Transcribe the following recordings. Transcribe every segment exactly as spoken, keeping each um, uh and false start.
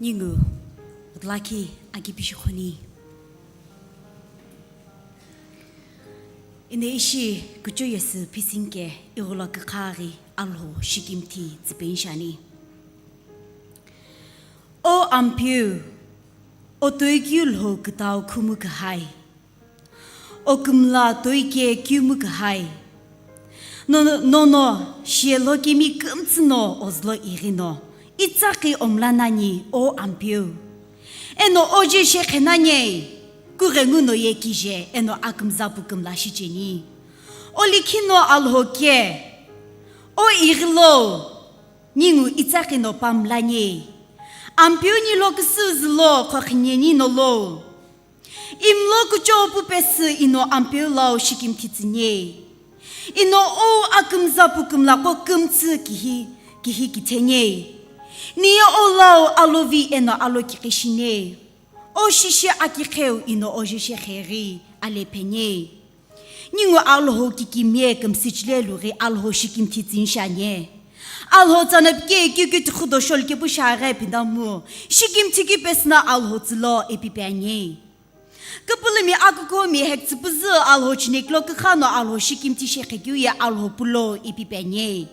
Ningu, lakhi akipishi khoni. Ine ishi kucho yesu pisingke ighulo kükha ghi Alhou shikimthi tsüpeni shiani. O Ampeu, o toikeu lhou kütau khumu kühai. O kümla toike kiumu kühai. Nono, nono, shielo kimi kümtsü no ozülo ighi no, itsaqi omla nani o Ampeu. Eno oje shekhe nani, kughengu no ye kije, eno akümza pu kümla shicheni. O likhi no Alhou ke, o ighilo, ningu itsaqi no pamlani. Ampeu ni lo küsü zülo khokhineni no lo. Imlo kucho pu pesü ino Ampeu lau shikimthi tsünie. Ino o akümza pu kümlaqo kümtsü kihi, kihi kithenie. Niye o lau alovi eno alo kiqishine. O shishi akiqheu ino oje shekhe ghi alephenie. Ningu Alhou kikimiye kümsüchile lughi Alhou shikimthi tsüni shianie. Alhou tsana pike kikü tikhu doshol kepu shiaghi pinamu. Shikimthi kipesüna Alhou tsülo ipi pianie. Küpülümi akukuhumi hektsüpüzü Alhou chineklo kükha no Alhou shikimthi shekhe keu ye Alhou pulo ipi pianie.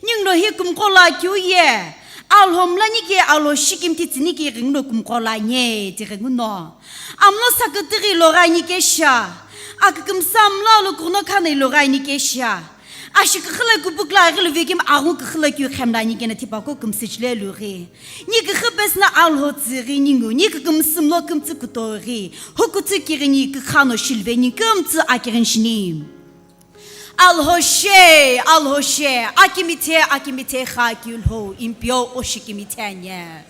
Ninguno hi kümqo lo keu ye, Alhou mlani ke Alhou shikimthi tsüni ke ghenguno kümqo lo anie, tighenguno. Amlo sakütüghi lo ghi ani ke shia, akükümsa mlo lo kughno khani lo ghi ani ke shia. Ashi küxü lo küpükla ghi lo vekimi aghu küxü lo keu khemla ani kena tipaqo kümsüchile lughi. Ni küxü pesüna Alhou tsüghi ningu, ni kükümsümlo kümtsü kuto ghi, hukutsu kighi ni kükha no shilve ni kümtsü akighi shini. Alhou she, Alhou she, akimithe, akimithe kha keu lhou, Ampeu o shikimthi anie.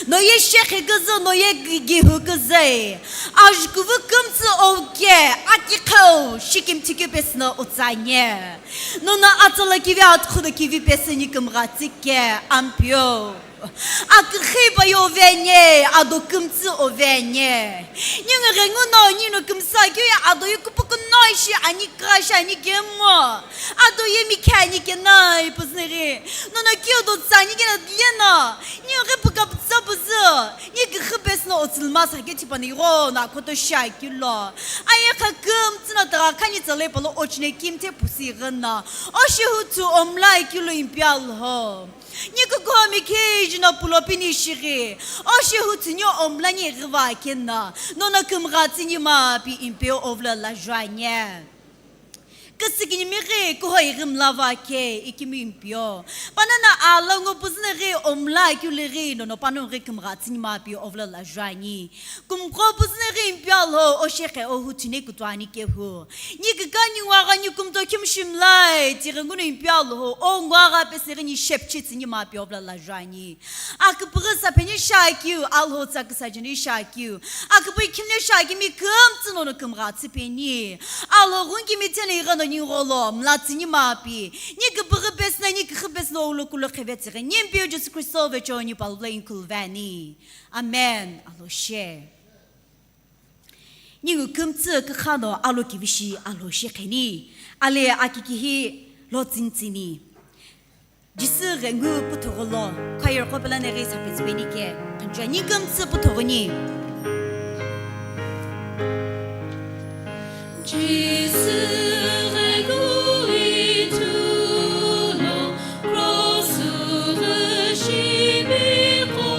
No ye shekhe küzü, no ye gi-, gihu küzü, ajkuvu kümtsü oke, akiqheu, shikimthi keu pesüna o tsünie. Nono atsala kivi atkhu do kivi pesü ni kümgha tsike, Ampeu. Aküxi pa yo venie, ado kümtsü o venie. Ningu ghenguno, nino kümsa keu ye ado ye kupukuno ishi ani kashi ani kemo. Ado ye mikhe ani kenai püzüni ghi. Nono keu do tsani kena diyena. Ningu ghi püka pütsa püzü. Ni küxü pesüna o tsülma sa ke tipani gho na koto shia keu lo. Aye kha kümtsü na taga khani tsale palo ochine kimthe pusi ghina. O shihuthu omlai keu lo Ampeu Alhou. Ni kukuhumi kije no pulo pini shighi, o shihuthu ni omlani ghiva kena, nono kümgha tsüni ma pi Ampeu ovülo lajuani. Küsükini mi ghi kuhoi ghi mlava ke ikimi Ampeu. Panongu alo ngo püzüni ghi omla keu lighi nono panongu ghi kümgha tsüni ma pi ovülo lajuani. Kümqo püzüni ghi Ampeu Alhou, o shekhe o huthu ni kutuani kehu. Ni kükani ngwagha ni kümto kümshimlai, tighenguno Ampeu Alhou, o ngwagha pesü ghi ni shepchi tsüni ma pi ovülo lajuani. Aküpüghü sapheni shakeu, Alhou tsa küsajini shakeu. Aküpüghü khimni shakemi kümtsü nono kümgha tsüpeni. Alhou ghungkimi theni ghi no ni gholo, mla tsüni ma pi. Ni küpüghü pesüna, ni küxü pesüna ulo kulo kheve tsüghi. Ni Ampeu Jisü Kristo vecheo ni palula inkulveni. Amen. Alhou she. Ningu kümtsü kükha no alo kivishi Alhou shekheni, ale akikihi lo tsüngtsüni. Jisü ghengu puthogho lo, choir qo pela neghi sapetsüpeni ke, khanchua ni kümtsü puthogho ni. Jisü ghengu ithulu, Cross-ü ghi shipüqo,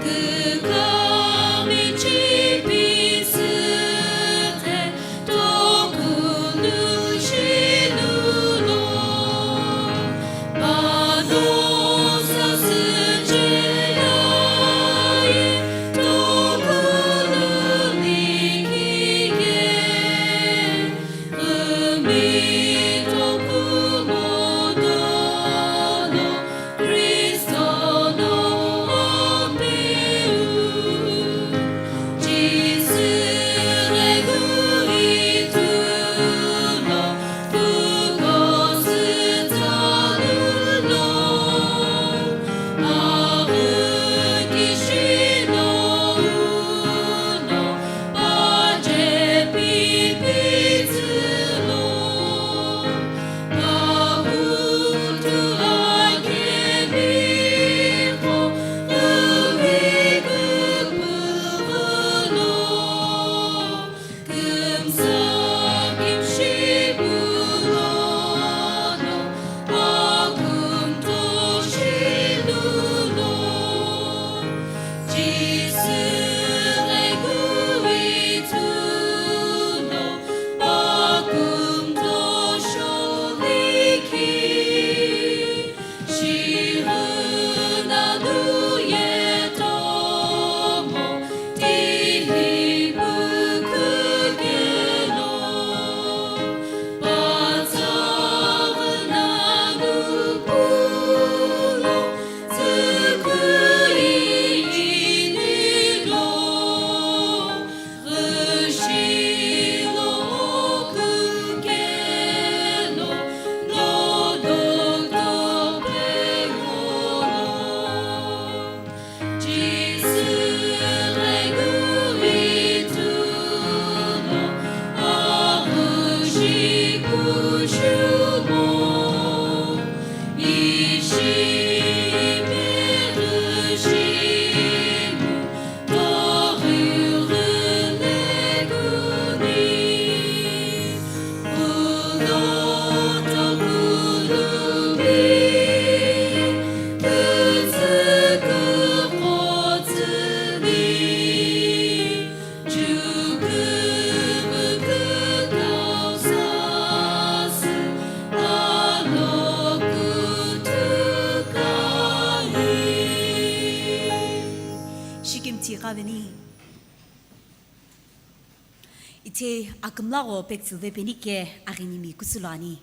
kükami chipisüte, tokulu shilulo, pado sasü chelaye, tokulu likike. Akümlagho pektsüve penike aghinimi kusulo ani.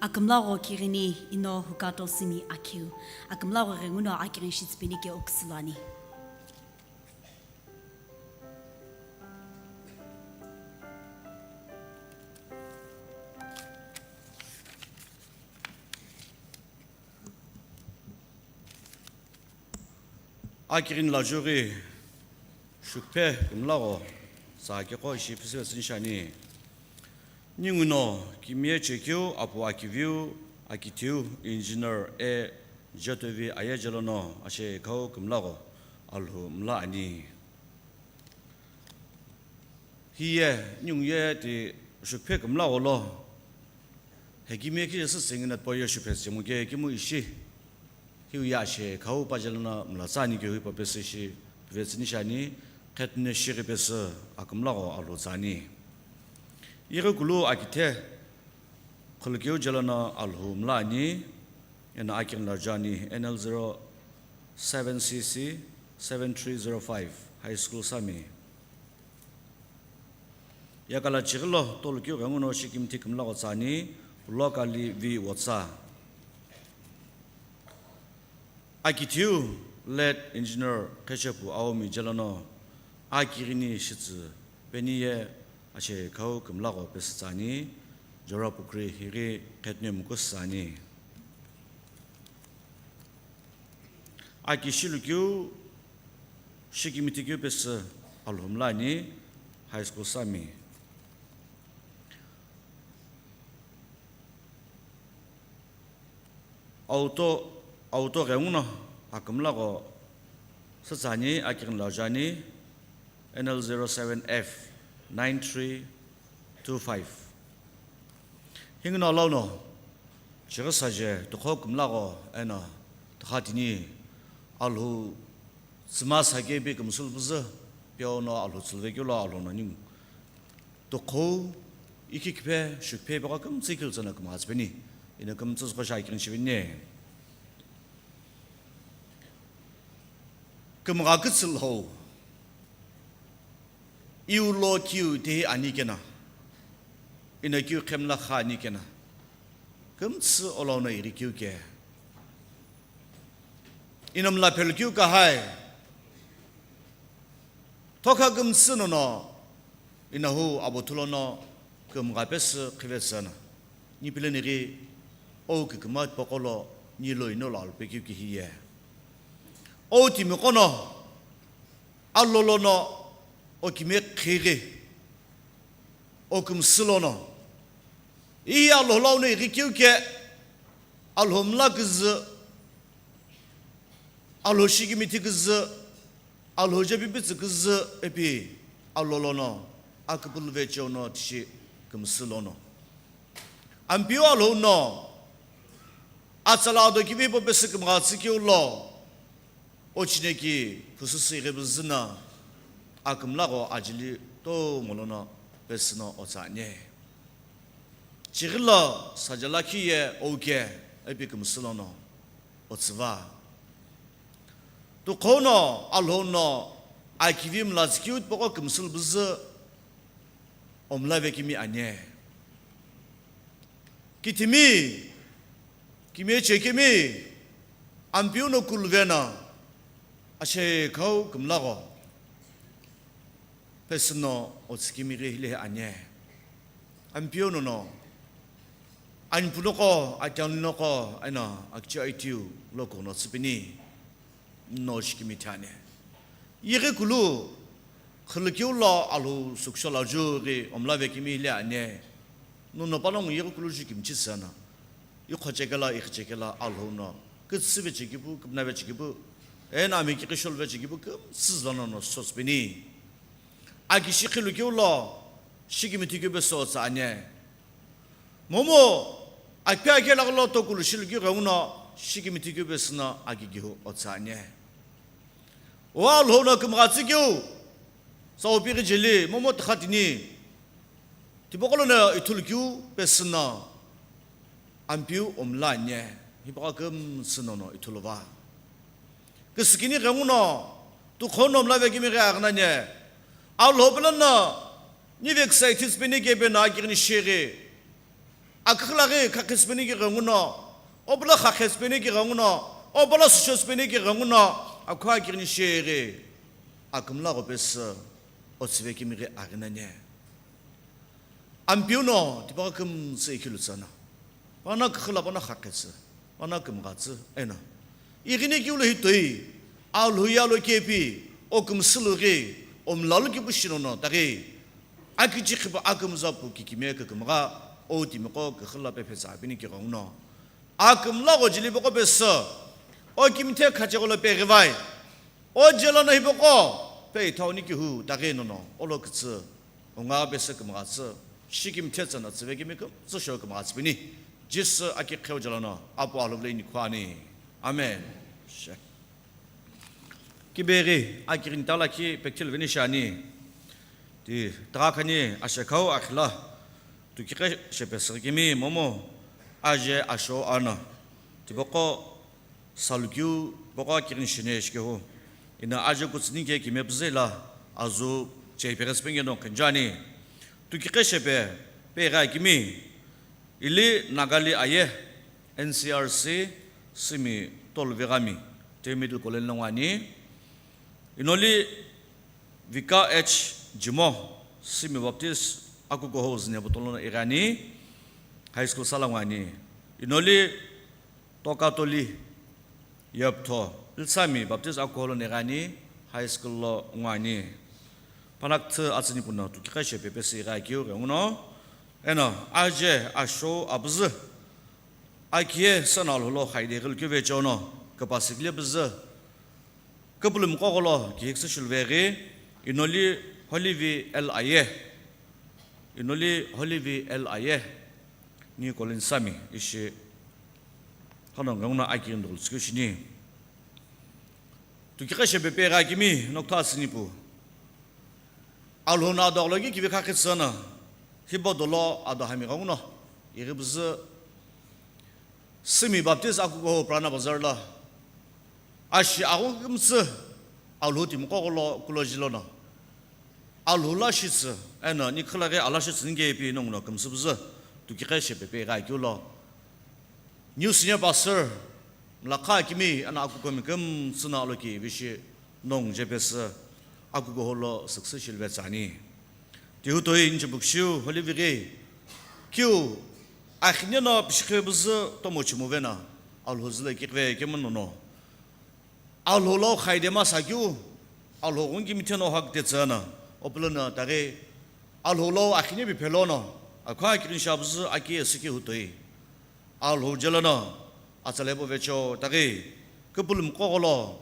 Akümlagho kighini ino hukato simi akeu. Akümlagho ghenguno akighini shitsüpeni ke okusülani. Akighini lajughi shukuphe kümlagho tsa keqo ishi phisüvetsü nishani. Ninguno kimiye chekeu apu akiviu akithiu engineer e Jetovi aye jelono ashe kau kümlagho Alhou mla ani. Hiye ninguye ti shukuphe kümlagho lo. Hekimiye kije süsengina poye shuphe semu ke kimu ishi. Hiu ye ashe kau pajelono mla tsani keu hipau pesü ishi pivetsü nishani, khetune shighi pesü akümlagho Alhou tsani. Ighi kulu akithe khulukeu jelono Alhou mla ani, eno akighini lajughi ani N L zero seven C C seven three zero five, High School Sami. Yakala chighilo tolukeu ghenguno shikimithi kümlagho tsani, Lokali V Wotsa. Akithiu late engineer Qhechepu Aomi jelono akighini shitsüpeni ye ashe kau kümlagho pesü tsani, Jora Pukri highi khetune mukusü tsani. Aki shilukeu shikimithi keu pesü Alhou mla ani, High School Sami. Auto, auto ghenguno akümlagho sütsani akighini lajughi ani N L zero seven F nine three two five. Hinguno launo chighi saje tokho kümlagho eno tokha tini Alhou tsüma sake bi kümsülu püzü piono Alhou tsüluvekeu lo Alhou no ningu tokhou ikhi kiphe shukuphe pegho kümtsü kilo tsüno kümgha tsüpeni. Ino kümtsü züko shi akighini shiveni. Kümgha kütsü Alhou. Iu lo kiu tehi ani kena, ino kiu khemla kha ani kena, kümtsü olono ighi kiu ke. Ino mla phelu kiu kahai, thokha kümtsü nono, ino hu abo thulono kümgha pesü khivetsü no, nipileni ghi ou küküma pokolo nilo ino lo alupe kiu ke hiye. Ou timiqo no, Alhou lono, o kimiye khighi, o kümsü lono. Ihi Alhou lono ighi kiu ke, Alhou mla küzü, Alhou shikimithi küzü, Alhou jepipitsü küzü ipi Alhou lono, aküpülüve cheo no tishi kümsü lono. Ampeu Alhou no, atsala ado kivi hipau pesü kümgha tsükeu lo, o chineki phusüsü ighi püzü no, akümlagho ajeli tomo lono pesü no otsa ani. Chighilo sajela khiye ou ke ipi kümsü lono otsüva. Tukhou no Alhou no akivi mla tsükeu tipaqo kümsülu püzü omla vekimi ani. Kithimi, kimiye chekemi, Ampeu no kuluve no, ashe kau kümlagho pesü no otsükemi ghi hile ani. Ampeu nono, anipunoqo, atianunoqo, eno akichiu aitiu lo kuno tsüpeni. No shikimithi ani. Ighi kulu khulukeu lo Alhou sukusho lo ju ghi omla vekimi hile ani. Nono panongu ighi kulu ju kimichi sena. Ikhochekela, ikhichekela Alhou no. Kütsüve chekipu, kümnave chekipu. Eno ami kikisholuve chekipu, kümtsü zülono no sosipeni. Aki shi khulukeu lo, shikimithi keu pesü otsa ani. Momu, akiphe akhe laghi lo tokulu shilukeu ghenguno, shikimithi keu pesü no aki gihu otsa ani. O Alhou no kümgha tsükeu, sa opighi jeli, momu tokha tini, tipaqo lono ithulu keu pesü no, Ampeu omla ani, hipaqo kümtsü nono ithuluva. Küsükini ghenguno, tukhou no omla vekimi ghi aghi nani, Alhou pelo no, nive küsa ithitsüpeni kepe no akighini shighi, Aküxü laghi khakhesüpeni ki ghenguno, opula khakhesüpeni ki ghenguno, opula sushosüpeni ki ghenguno, akhu akighini sheghi, akümla ghopesü, otsüve kimighi aghinane. Ampiuno, tipaqo kümtsü ikhilu tsana. Pana küxü la pana khakhetsü, pana kümghatsü, eno. Ighini kiulo hitoi, alhuya lo kepi, o kümsülu ghi, o mlalu kipu shinono, taghi. Akichi khipa akümza pu kikime kükümgha, o timiqo küxü la pephetsa apini ki ghenguno. Akümla gho jili peko pesü, o kimithe khache gholo peghivai, o jelo no hipeko, pe ithau ni kihu, taghi nono, olo kütsü, unga pesü kümghatsü, shi kimithe tsana tsüve kimi kümtsü sho kümghatsü pini, Jisü aki kheu jelo no, apu alhuvle ini khuani. Amen. She. Kibeghi, akighini tala ki pekthil veni shani. Ti, taga khani ashekhau akhila, tukiqe shepesü kimi momo, aje asho ana. Tipaqo salukiu, paqo akighini shine shikehu. Ina aje kutsüni ke kime püzü la, azu chei peghes pengeno khenjani. Tukiqe shepe, pegha kimi, Ili Nagali aye, N C R C, Simi Tolvighami, Te Middle Colony lo ngoani. Inoli Vika H Jimo, Simi Baptist, Akukuho Zünheboto lono ighani, high school sala ngoani. Inoli Tokatoli Yeptho, Ilsami Baptist Akukuho lono ighani, high school lo ngoani. Panaküthü atsüni puno tukiqe shepe pesü igha kiu ghenguno, eno aje asho apüzü, akiye sena lholo khaide ghilkeu vecheono, küpasikile püzü, küpülümqo gholo kihiküsü shiluveghi, inoli Holivi L I A, inoli Holivi L I A, ni Colin Sami, ishi, hano ghenguno aki ndulu tsükeu shini. Tukiqe shepe pegha kimi nokuthu asüni pu. Alhou no ado aghulo ki kivi khakhi tsüna, hipau dolo ado hami ghenguno, ighi püzü Simi Baptist Akukuho Purana Bazar lo. Ashi aghu kümtsü, Alhou timiqo gholo kuloji lono. Alhou la shitsü, eno nikhulaghi ala shitsü ninge ipi nonguno kümsü püzü, tukiqe shepe pegha kiu lo. New senior pastor, mlakha kimi ana akukomi kümtsü na aloki vishi nong jepesü akuko holo success shilve tsani. Tihutoi inche bukshiu holi vighi kiu akhine no pishikhe püzü tomo chimuvena Alhou züle kikve kemunono. Alhou lo khaide masa kiu, Alhou gungi mitheno hak te tsana, opulana taghi, Alhou lo akhine bi phelono, akha kirin shabzü aki siki hutoi. Alhou jelo no, atsale po vecho taghi, küpülümqo gholo,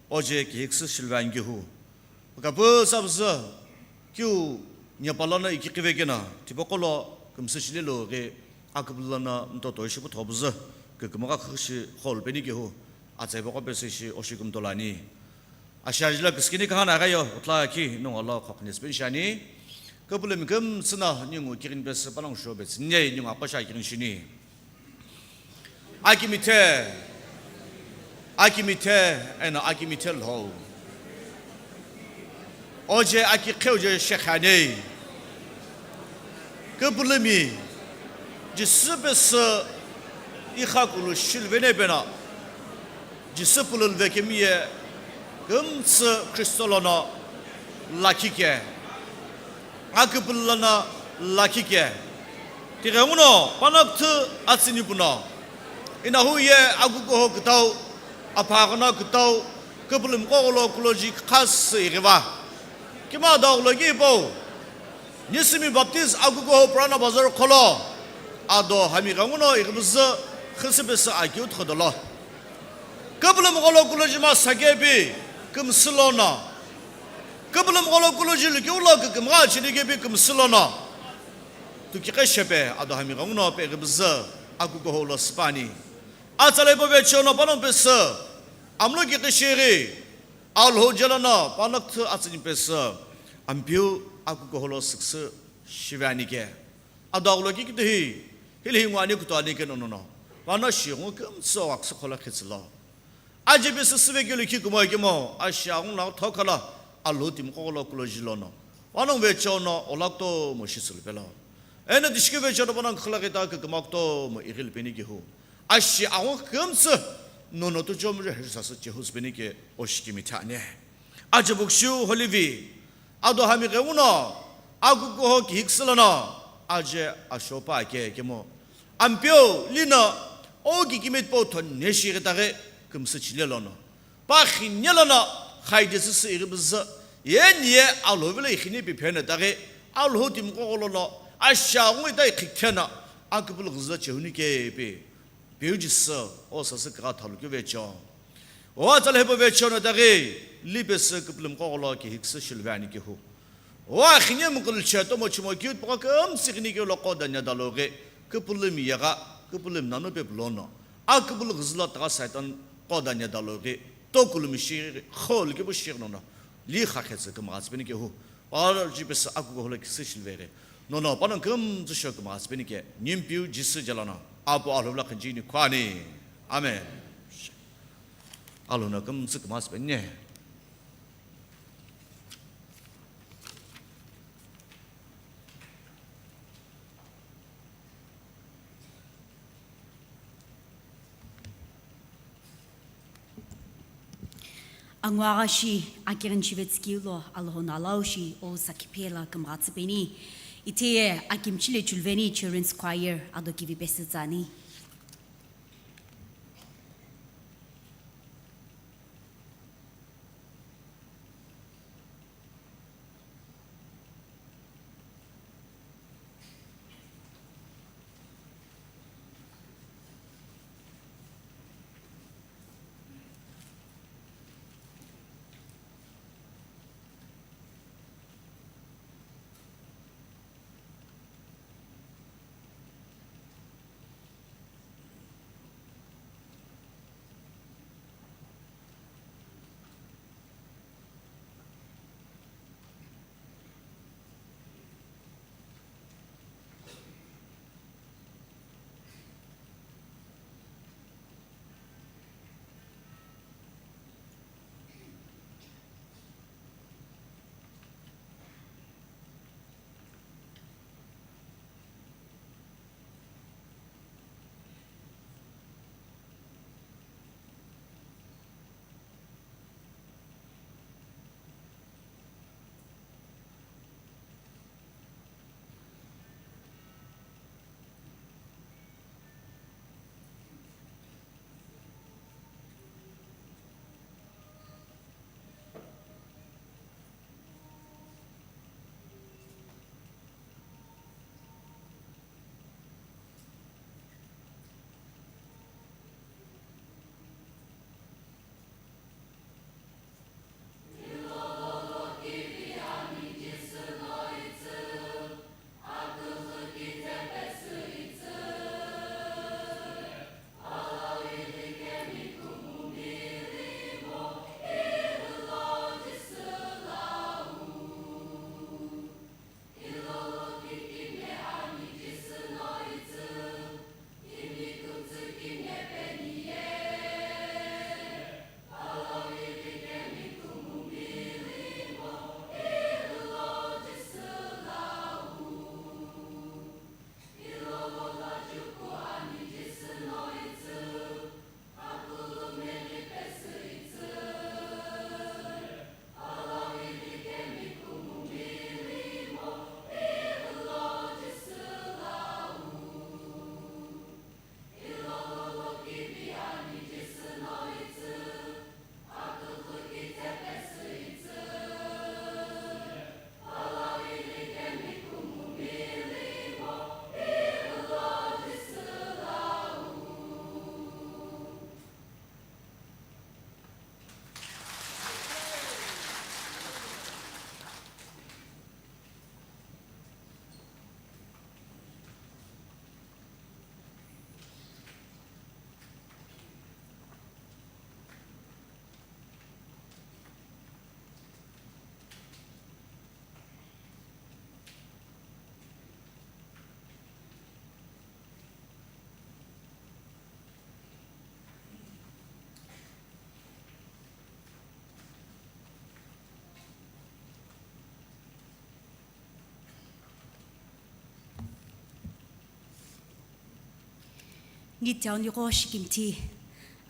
oje kihiküsü shilve angihu. Kapu sabzü, kiu nyepalono ikiqi vekena, tipaqo lo kümsü shilelo ghi, aküpülülono mtoto ishi puthobzü, kükümgha khüshi khol peni kihu, atsai paqo pesü ishi oshi kümtolani. Ashajila küskini kahana ghayo, utla ki nunga lo khoknis penshani. Küpülümi kümtsü na ningu kirin pesü panongu sho petsü, nye ningu akosha kirin shini. Akimithe, akimithe, eno akimithe lhou. Oje aki kheu je shekhanei. Küpülümi, Jisü pesü ikha kulu shilvene pena. Jisü pululve kemiye kümtsü Kristo lono lakhi ke. Aküpülü lono lakhi ke. Tighenguno panaküthü atsüni puno. Inahu ye akukuho kütau, aphaghono kütau, küpülümqo gholo kuloji khasü ighiva. Kima doghulo ki ipo. Nisimi Baptist akukuho Purana Bazar kholo. Ado hami ghenguno ighibuzü khüsübesü akiu thodolo. Küpülümqo lo kuloji ma sakepi kümsü lono. Küpülümqo lo kuloji lukiu lo kükümgha chilikepi kümsü lono. Tukiqe shepe ado hami ghenguno pe ighibuzü akukuho lo süpani. Atsale po vecheono panongu pesü. Amlo ki kishiri. Alhou jelo no panaküthü atsüni pesü. Ampiu akukuho lo success shive ani ke. Adoghulo ki kituhi, hili hi nguani kutuani keno nono. Pano shi ngu kümtsü waküsü khola khitsülo. Aje pesü süve kelu khi kumo kemo, ashi angu na thokhala, Alhou timiqo gholo kuloji lono. Pano vecheono olakto mo shitsülu pelo. Eno tishikeu vecheono panongu khulakhi ta küküma kutomo ighili peni kehu. Ashi agho kümtsü nono tuchomu je heju sasü chehu süpeni ke oshikimi thani. Aje bukshu holivi. Ado hami ghenguno, akukuho kihikisü lono, aje ashopa ke kemo. Ampeu lino, o kikimi tipau thon neshi ghi taghi, kümsü chile lono. Pa khine lono, khaide süsü ighibuzü, ye niye Alhou vilo ikhine pi phene taghi, Alhou timiqo gholo lo, asha ngui ta ikhikhe no, akupulu ghüzülo chehuni ke pi. Piu Jisü, o sasü kigha thalu keu vecheo. O atsa lehepu vecheo no taghi, lipesü kupulumi qo gholo kihikisü shiluve ani kehu. O akhine mukuluche tomo chimo keu tipaqo kümtsü ighini keu lo qo danya daloghi, kupulumi yegha, kupulumi nanu pepu lono. Akupulu ghüzülo tagha Saitan qo danya daloghi, tokulumi shi, kholu kepu shi nono. Li khakhetsü kümgha tsüpeni kehu. Palo jipesü akukuho lo khisü shiluve ghi. Nono, panongu kümtsü shokuma asüpeni ke, nimpiu Jisü jelono, Apu Alhou vilo khinchini khwani. Amen. Alhou no kümtsü kuma asüpeni. Anguagha shi akighini shive tsükeu lo Alhou no alau shi o sakiphe la kümgha tsüpeni. Itheye akimchi le chulveni Children's Choir ado kivi pesü tsüani. Ni town liqo shikimthi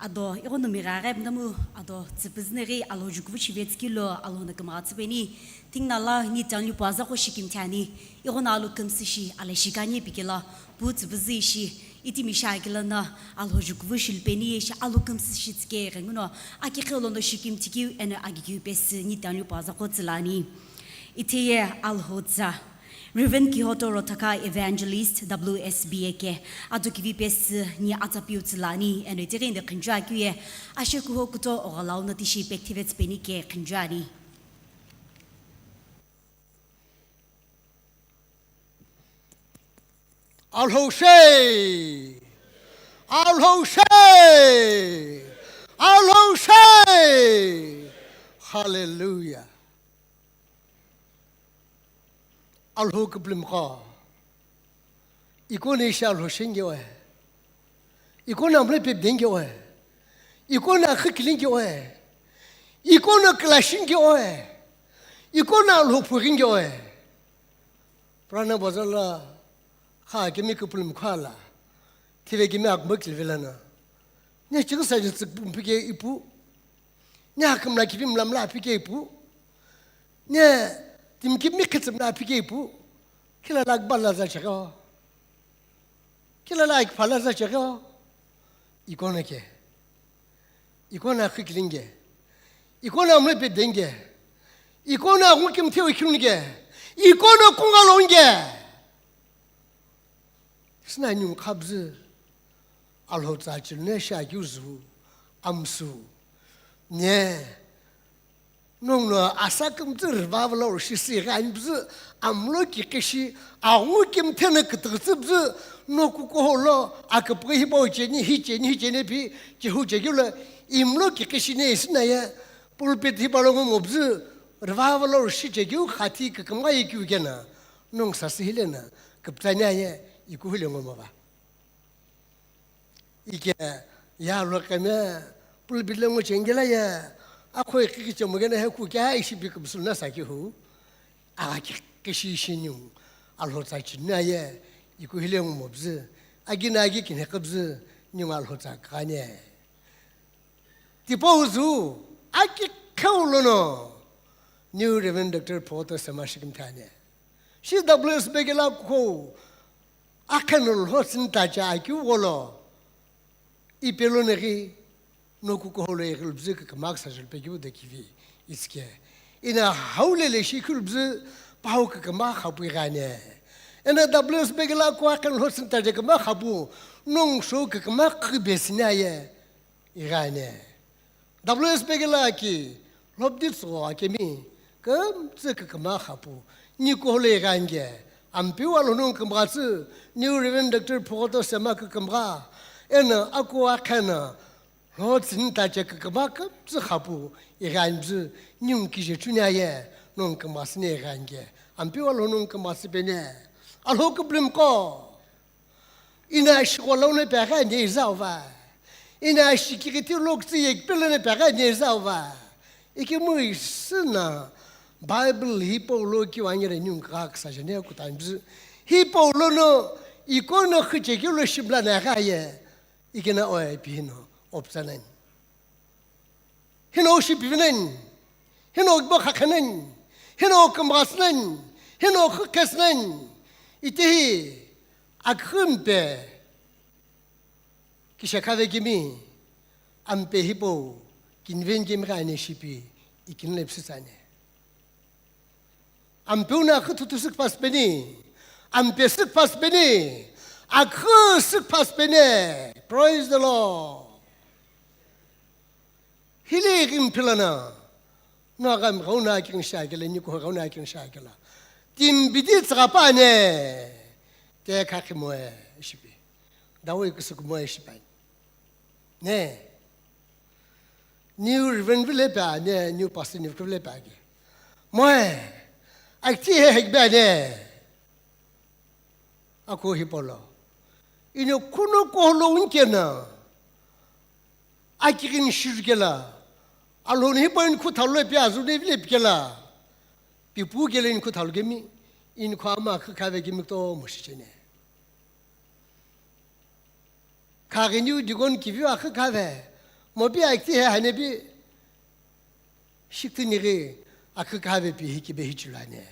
ado ighono mighaghi mdamu ado tsüpüzüneghi Alhou jukuvu shive tsükilo Alhou no kümgha tsüpeni. Tinguna la ni town lipo azaqo shikimthi ani. Ighono alu kümsüshi alashikani pikelo pu tsüpüzü ishi itimi shakilo no Alhou jukuvu shilupeni ishi alu kümsüshi tsike ghenguno aki kheulono shikimthi kiu eno aki kiu pesü ni town lipo azaqo tsülani. Itheye Alhou tsa. Reverend Kihoto Rothaka, Evangelist, W S B A K, ado kivi pesü ni atsa piu tsülani, eno itiri inde khinjua kiu ye, ashe kuho kuto oghalau no tishi pekthivets peni ke khinjuani. Alhou she! Alhou she! Alhou she! Hallelujah. Alhou küpülümqo. Ikono ishi Alhou shingeo e. Ikono amle pep dengeo e. Ikono akhi kilingeo e. Ikono kla shingeo e. Ikono Alhou phughingeo e. Purana bazar la kha kemi küpülümqo la. Thive kemi akmuk livilana. Ne chigisa jitsik pumpike ipu. Ne akümla kipi mlamla apike ipu. Ne timi kipi mikhitsümla apike ipu. Kila la akbala za chegeo. Kila la akphala za chegeo. Ikono ke. Ikono akhi kilinge. Ikono amle pe denge. Ikono aghungu kimtheu khilunge. Ikono kunga longe. Sina nyung khabzü, Alhou tsa chilune sha kiuzu, amsu, nye, nongno asa kümzü revival or shisi ghanbzü, amlo ki kishi, aghungu kimthena kütüghütsübzü, noku koholo, aküpüghi hipau cheni, hi cheni, hi cheni pi, chehu chekiulo, imlo ki kishi ne isina ye, pulpit hipau lo ngomobzü, revival or shi chekiu, khati kükümgha yekiu kena. Nongu sasü hile na, küpütsani aye, iku hile ngomova. Ike, ya lo keme, pulpit le ngo chengela ye, akho ikiki chemugena he ku kya ishi bi küpsuna saki hu, aga ki, kishi ishi nyu, Alhou tsa chini aye, iku hile ngomobzü, agi na agi kine kabzü, nyu Alhou tsa kanye. Tipau zu, aki kheu lono, New Reverend Doctor Photo Sema shikimthane. Shi W S B kela kukhou, akhen lo sin tacha aki wolo, ipelo neghi, noku koholo eghi lubzi küküma ksa jul pekiu de kivi, itske. Ina haulele shi khulubzi, pau küküma khapu ighane. Ina W S B kela kukhou akhen lo sin tacha küküma khapu, nong show küküma khibesine aye. Ighane. W S B kela ki, lhobdi tsügho akemi, kümtsü küküma khapu, ni koholo ighange, Ampeu Alhou nongu kümghatsü, New Reverend Doctor Photo Sema kükümgha, eno aku akhena, lhotsüni tache küküma kümtsü khapu, ighanbzü, nungu kije chuni aye, nongu kümghatsüni ighange, Ampeu Alhou nongu kümghatsü pene, Alhou küpülümqo. Ina shigho lono pegha ne izauva. Ina shikigiti lokutsi yekpe lono pegha ne izauva. Ikemu isina Bible hipau lo kiwangere nyungkha ksa jene kutanbzü. Hipau lono ikono khichekeu lo shibla na ghaye. Ikena oe pihino optsanan. Hino shipivinan, hino gbo khakhanan, hino kümghasnan, hino khukesnan, itihi akhümpe kishekhave kimi, ampe hipau kinven kimi ghane shipi ikinle psitsane. Ampeu na akhu thutu sükphas peni, ampe sükphas peni, akhu sükphas peni. Praise the Lord. Hile ighim philana, no agam ghauna aking shakela, ni ko ghauna aking shakela. Timbidi tsagapane, te khakhi moe shipi. Dawi kusukumoe shipai. Ne. New Reverend vile pa ne, new pastor ni vile pa ke. Moe. Akti he hegbe ne. Ako hipolo. Ino kuno koholo unkena. Akikin shirkela. Alhou hipo in khuthalo pe azu ne vile pikela. Pipu kele in khuthalo kemi. In khama khave kemi to mo shichene. Khaghiniu deacon kiviu akhi khave, mopi akiti he hanepi, shikti nighi akhi khave pi hi kibe hi chilane.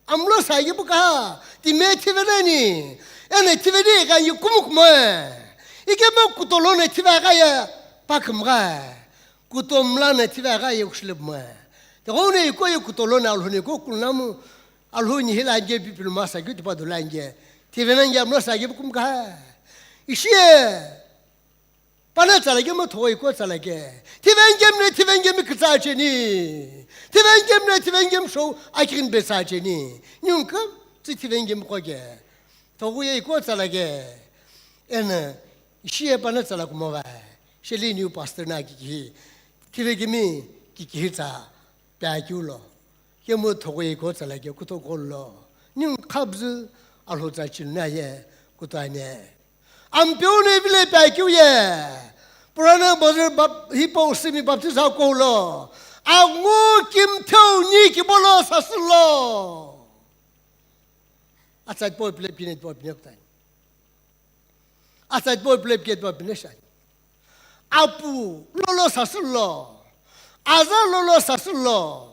Amlo sa yipu ka, ti me thive nani, ene thive ni ka yi kumuk moe. Ike mo kutolo ne thive ka ye, pakhim ga. Kutomla ne thive ka ye, kushilip moe. Te go ne iko ye kutolo ne alhone ko kulnamu, alhoni hila nge pi pilu masa ki tipa dula nge. Thive na nge amlo sa yipu kum ka. Ishie. Pana tsala ke mo thoi ko tsala ke. Thive ngem ne thive ngem kitsa cheni. Thive ngem ne thive ngem show a kin be sa cheni. Nyung kam tsi thive ngem ko ke. Thogu ye ko tsala ke. Ena, ishie pana tsala kumo va. Sheli new pastor na ki ki. Thive ngemi ki ki tsa. Pya kiu lo. Kemu thogui ko tsala ke kuto kolo. Nyung khabzu alho tsa chilna ye kuto ane. Ampeu ne vile pya kiu ye. Purana Bazar bap-, hipo usimi baptiza ko lo. Angu kim theu ni ki bolo sasulo. Atsat po pile pine po pine kutai. Atsat po pile pine po pine shai. Apu lolo sasulo. Aza lolo sasulo.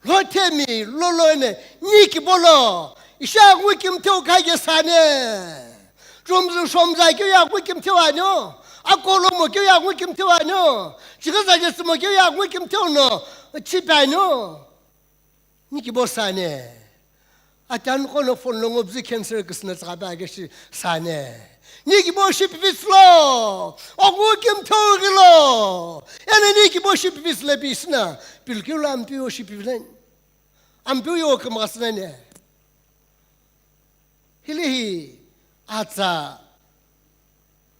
Lothemi lolo ne ni ki bolo. Isha ngu kim theu ka ge sane. Jomzu shomza ke ya ngu kim theu anyo. Akolo mo ke ya ngu kim theu anyo. Chigaza ge sumo ke ya ngu kim theu no. Chipa anyo. Ni ki bo sane. Atan kono phone lo ngo bzi cancer kisna tsaka ba ke shi sane. Ni ki bo shi pivits lo. Ogu kim thogilo. Ene ni ki bo shi pivits le bisna. Pilkiu la ampiu shi pivilen. Ampiu yo kim gasna ne. Hili hi atsa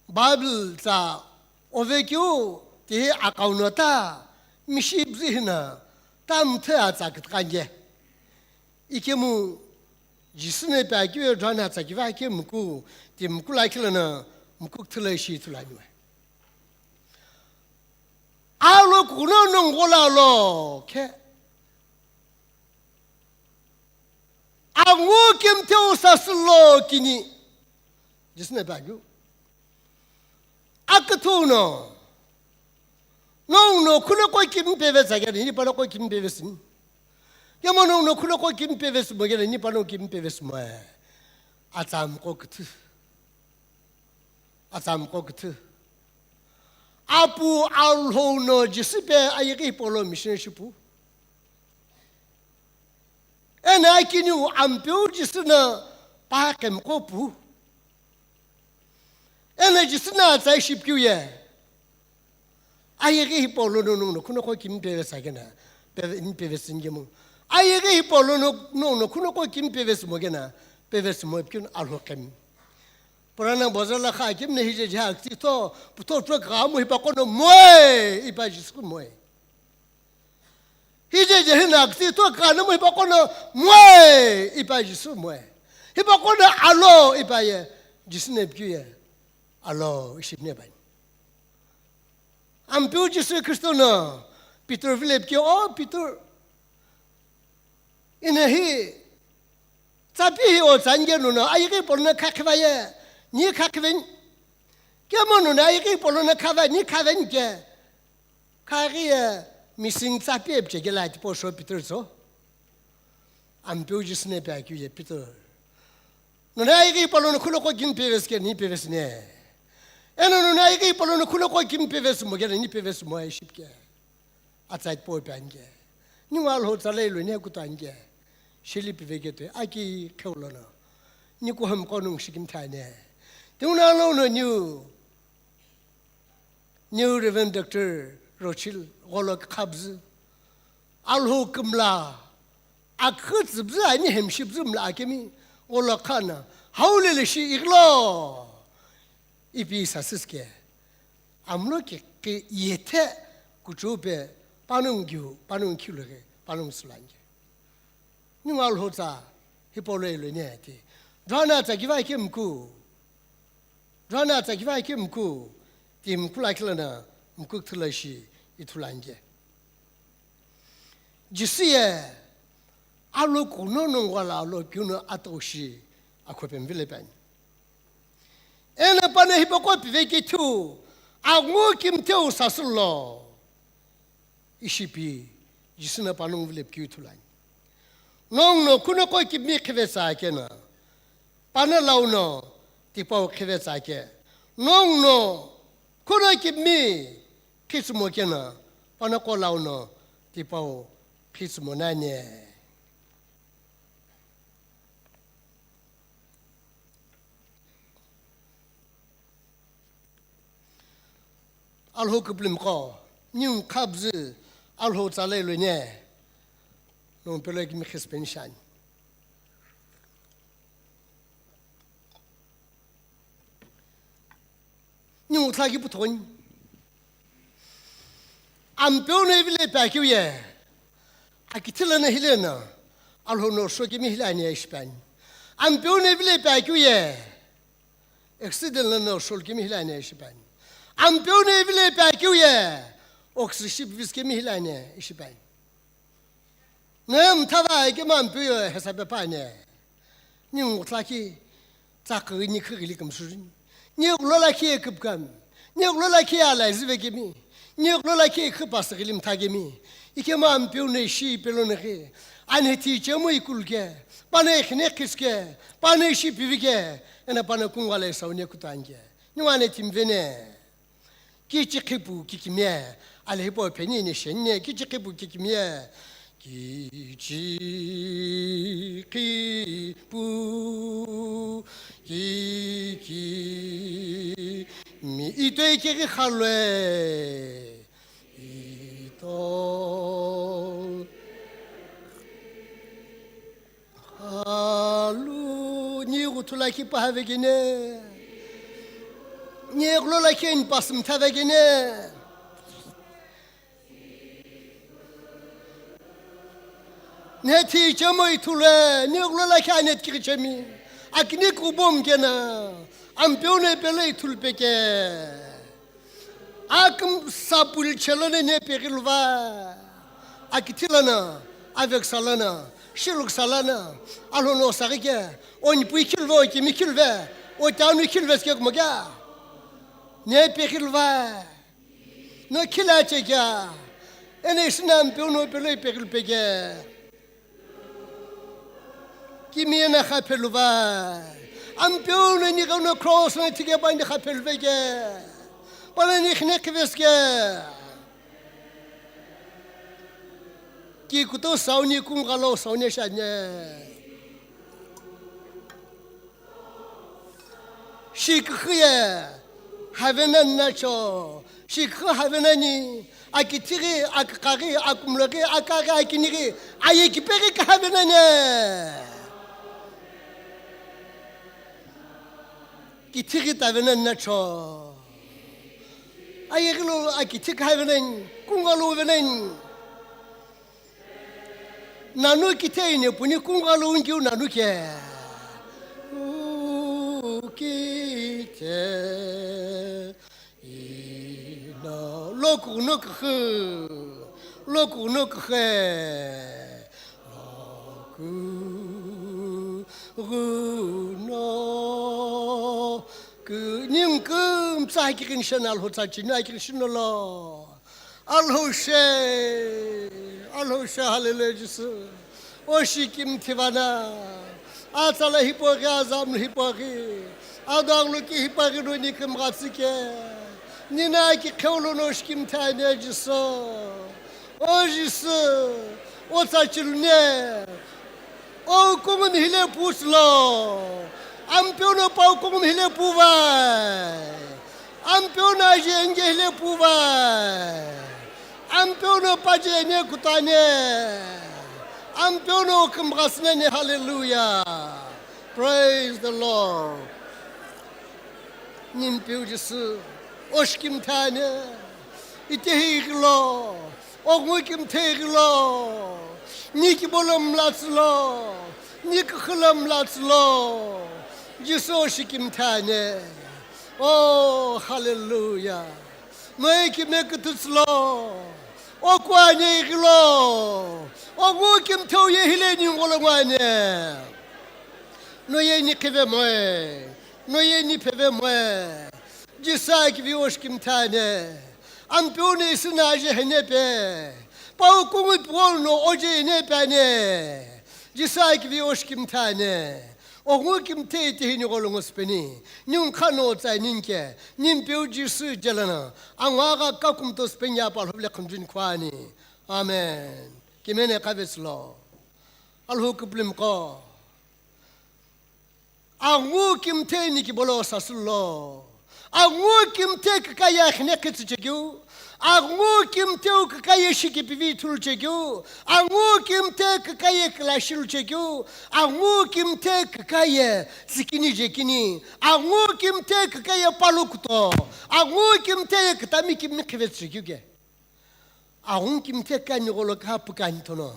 Bible tsa ovekeu tihi akauno ta mishi bzihina ta mthe atsa kitkange. Ikemu Jisü ne pya kiu John atsa kiva ke mku ti mku la kila na mku kthula ishi thulaniwe. Alo kuno nongola lo ke. Angu kim theu sasulo kini. Jisü ne pya kiu. Akithu no. Nong no khuno ko kim peve tsagani, ni pano ko kim peve sin. Kemo nong no khuno ko kim peve sumo gani, ni pano kim peve sumo. Atsam ko kithu. Atsam ko kithu. Apu alhou no Jisü pe ayighi polo mission shipu. Ena akiniu ampeu Jisü na pa kemko pu. Ena Jisü na atsai shipkiu ye. Ayeghi hipau lono nongu no khuno ko kimi peve sa kena. Peve, ni peve sin kemu. Ayeghi hipau lono nongu no khuno ko kimi peve sumo kena. Peve sumo ipkiu no alho kemi. Purana bozala kha kemi ne hije jha aksi to. Puto tro kamu hipa kono moe. Ipa Jisü moe. Hije je hina aksi to kana mo hipa kono moe ipa Jisü moe. Hipa kono alo ipa ye Jisü ne pkiu ye. Alo ishi ne bai. Ampeu Jisü Kristo no Peter vile pkiu o Peter. Ina hi tsapi hi o tsange nuno ayighi polona khakhiva ye. Ni khakhiven. Kemo nuno ayighi polona khava ni khaven ke. Khaghi ye missing tsapi epche kela tipau sho Peter so. Ampeu Jisü ne pya keu ye Peter. None ayeghi palo no khuno ko kimi pevesi ke ni pevesi ne. Eno none ayeghi palo no khuno ko kimi pevesi mo ke ni pevesi mo aiship ke. Atsait po pya nge. Ni wa lo tsalai lo ne kuta nge. Shili piveke te aki kheu lo no. Ni ko hem ko nung shikim thane. Tiuna lo no niu. New Reverend Doctor Rochil golo khabz. Alhu kimla. Akhutz bzu ani hemshi bzu mla akemi golo khana. Haulele shi iglo. Ipi sasiske. Amlo ki, ki yethe kuchupe panung gyu, panung khilughe, panung sulange. Ningu alhu tsa hipolo ilo ne ti. Dwana tsa kiva kemku. Dwana tsa kiva kemku. Ti mkula kila na mku kthula shi ithula nge. Jisü ye alo kuno nongwala alo kiuno ato shi akhope mvile pani. Eno pano hipaqo pivekethu, angu kimtheu sasülo. Ishi pi, Jisü no panongu vile pikeu ithulu ani. Nongu no khunoqo kipimi qhive tsa keno, pano lau no tipau qhive tsa ke. Nongu no khuno kipimi qhitsümo keno, panoqo lau no tipau qhitsümo nani. Alhou kupulumi qo, ningu khabzü Alhou tsalai lo ne, nongu pelo kimi khisipeni shani. Ningu thlaki puthoni. Ampeu no ivile ipakeu ye. Akithi lono hile no, Alhou no shokemi hile ani ishi pi ani. Ampeu no ivile ipakeu ye. Accident lono shokemi hile ani ishi pi ani. Ampeu no ivile ipakeu ye. Oxygen ship viskemi hile ani ishi pi ani. Noye mthava ike Ampeu ye hesape püani. Ningu thlaki, tsakü ni khüghili kümsürini. Ni kulo lakhi ye küpkami. Ni kulo lakhi ye alai züvekemi. Ni kulo lakhi ye khüpasüghili mthakemi. Ikemu Ampeu no ishi pelo nighi. Anethi chemu ikuluke. Pano ikhine khisike. Pano ishi pivike. Eno pano kungale sauni kutange. Ningu anethi mvene. Kichi khipu kikimiye, alhou hipau pheni ni sheni, kichi khipu kikimiye. Kichi khipu kikimi itoi kighi khalue. Ito. Alu, ni ghuthu lakhi pahavekene. Ni kulo lakhi ni pasü mthavekene. Nethi chemo ithulue, ni kulo lakhi anethi kichemi. Akini kubom kena, Ampeu no pelo ithulu peke. Akümsa pulche lono ne peghiluva. Akithi lono, aveksa lono, shiluksa lono, Alhou no saghi ke, o nipui khilve, o kimi khilve, o tanu khilve sike kumo kea. Ne peghiluva. No khila che kea. Eno ishi no Ampeu no pelo ipeghilu peke. Kimiye no khapheluva. Ampeu no ni gano cross no thike pa ni khapheluveke. Pano ni khine khivesike. Ki kuto sauni kungalo sauni shanye. Shikhiye, havena nacho. Shikhi havena ni, akithighi, akakaghi, akumloghi, akaghi, akinighi, ayekipeghi kahavena ne. Kithighi tavena nacho. Ayeghilo akithi kahavena ni, kungalo vena ni. Nanu kithe ine puni kungalo ungiu nanu ke. U kithe ina loku no khe. Loku no khe. Loku no khe. Ning kum tsa ki kin shana lo tsa chi na ki shin lo. Alhou she, Alhou she, hallelujah, Jisü. O shi kimthi vana, atsala hipau ghi, azam hipau ghi, adang lo ki hipau ghi lo ni kim gha tsike. Nina ki kheu lo no shi kimthi ane Jisü. O Jisü, o tsa chi lo ne. O kungum hile pu tsülo. Ampeu no pau kungum hile pu vai. Ampeu no aje enge hile pu vai. Ampeu no paje ne kutane. Ampeu no kümghasne ne, hallelujah. Praise the Lord. Nimpeu Jisü, o shi kimthi ane. Itehi ghilo. Ogu kimthi ghilo, ni kibolo mla tsülo, ni kikhilo mla tsülo, Jisü o shi kimthi ane. Oh, hallelujah. Noye kime kütü tsülo, o kuane ghilo, ogu kimthi ye hile ni ngolo ngwane. Noye ni kive moe. no ye ni pheve moe. Jisü akivi oshi kimthe ane. Ampeu no isü na aje hene pe. Pau kungu ipuol no oje hene pe ane. Jisü akivi oshi kimthe ane. Ongu kimthe iti hini golo ngosipeni. Niu nkha no tsai ninke. Nimpeu Jisü jelana. Angwa ga kakum to spenya pa lhobile khumjin khwani. Amen. Kimene kavetslo. Alhu kuplim ko. Angu kimthe ni kibolo sasülo. Angu kimthe kikaya khine khitsu chekeu. Angu kimthe u kikaya shiki pivi thul chekeu. Angu kimthe kikaya kila shil chekeu. Angu kimthe kikaya sikini jekini. Angu kimthe kikaya palu kuto. Angu kimthe kitami kimi khivet chekeu ke. Aghungu kimthe kani gholo kha pukani thono.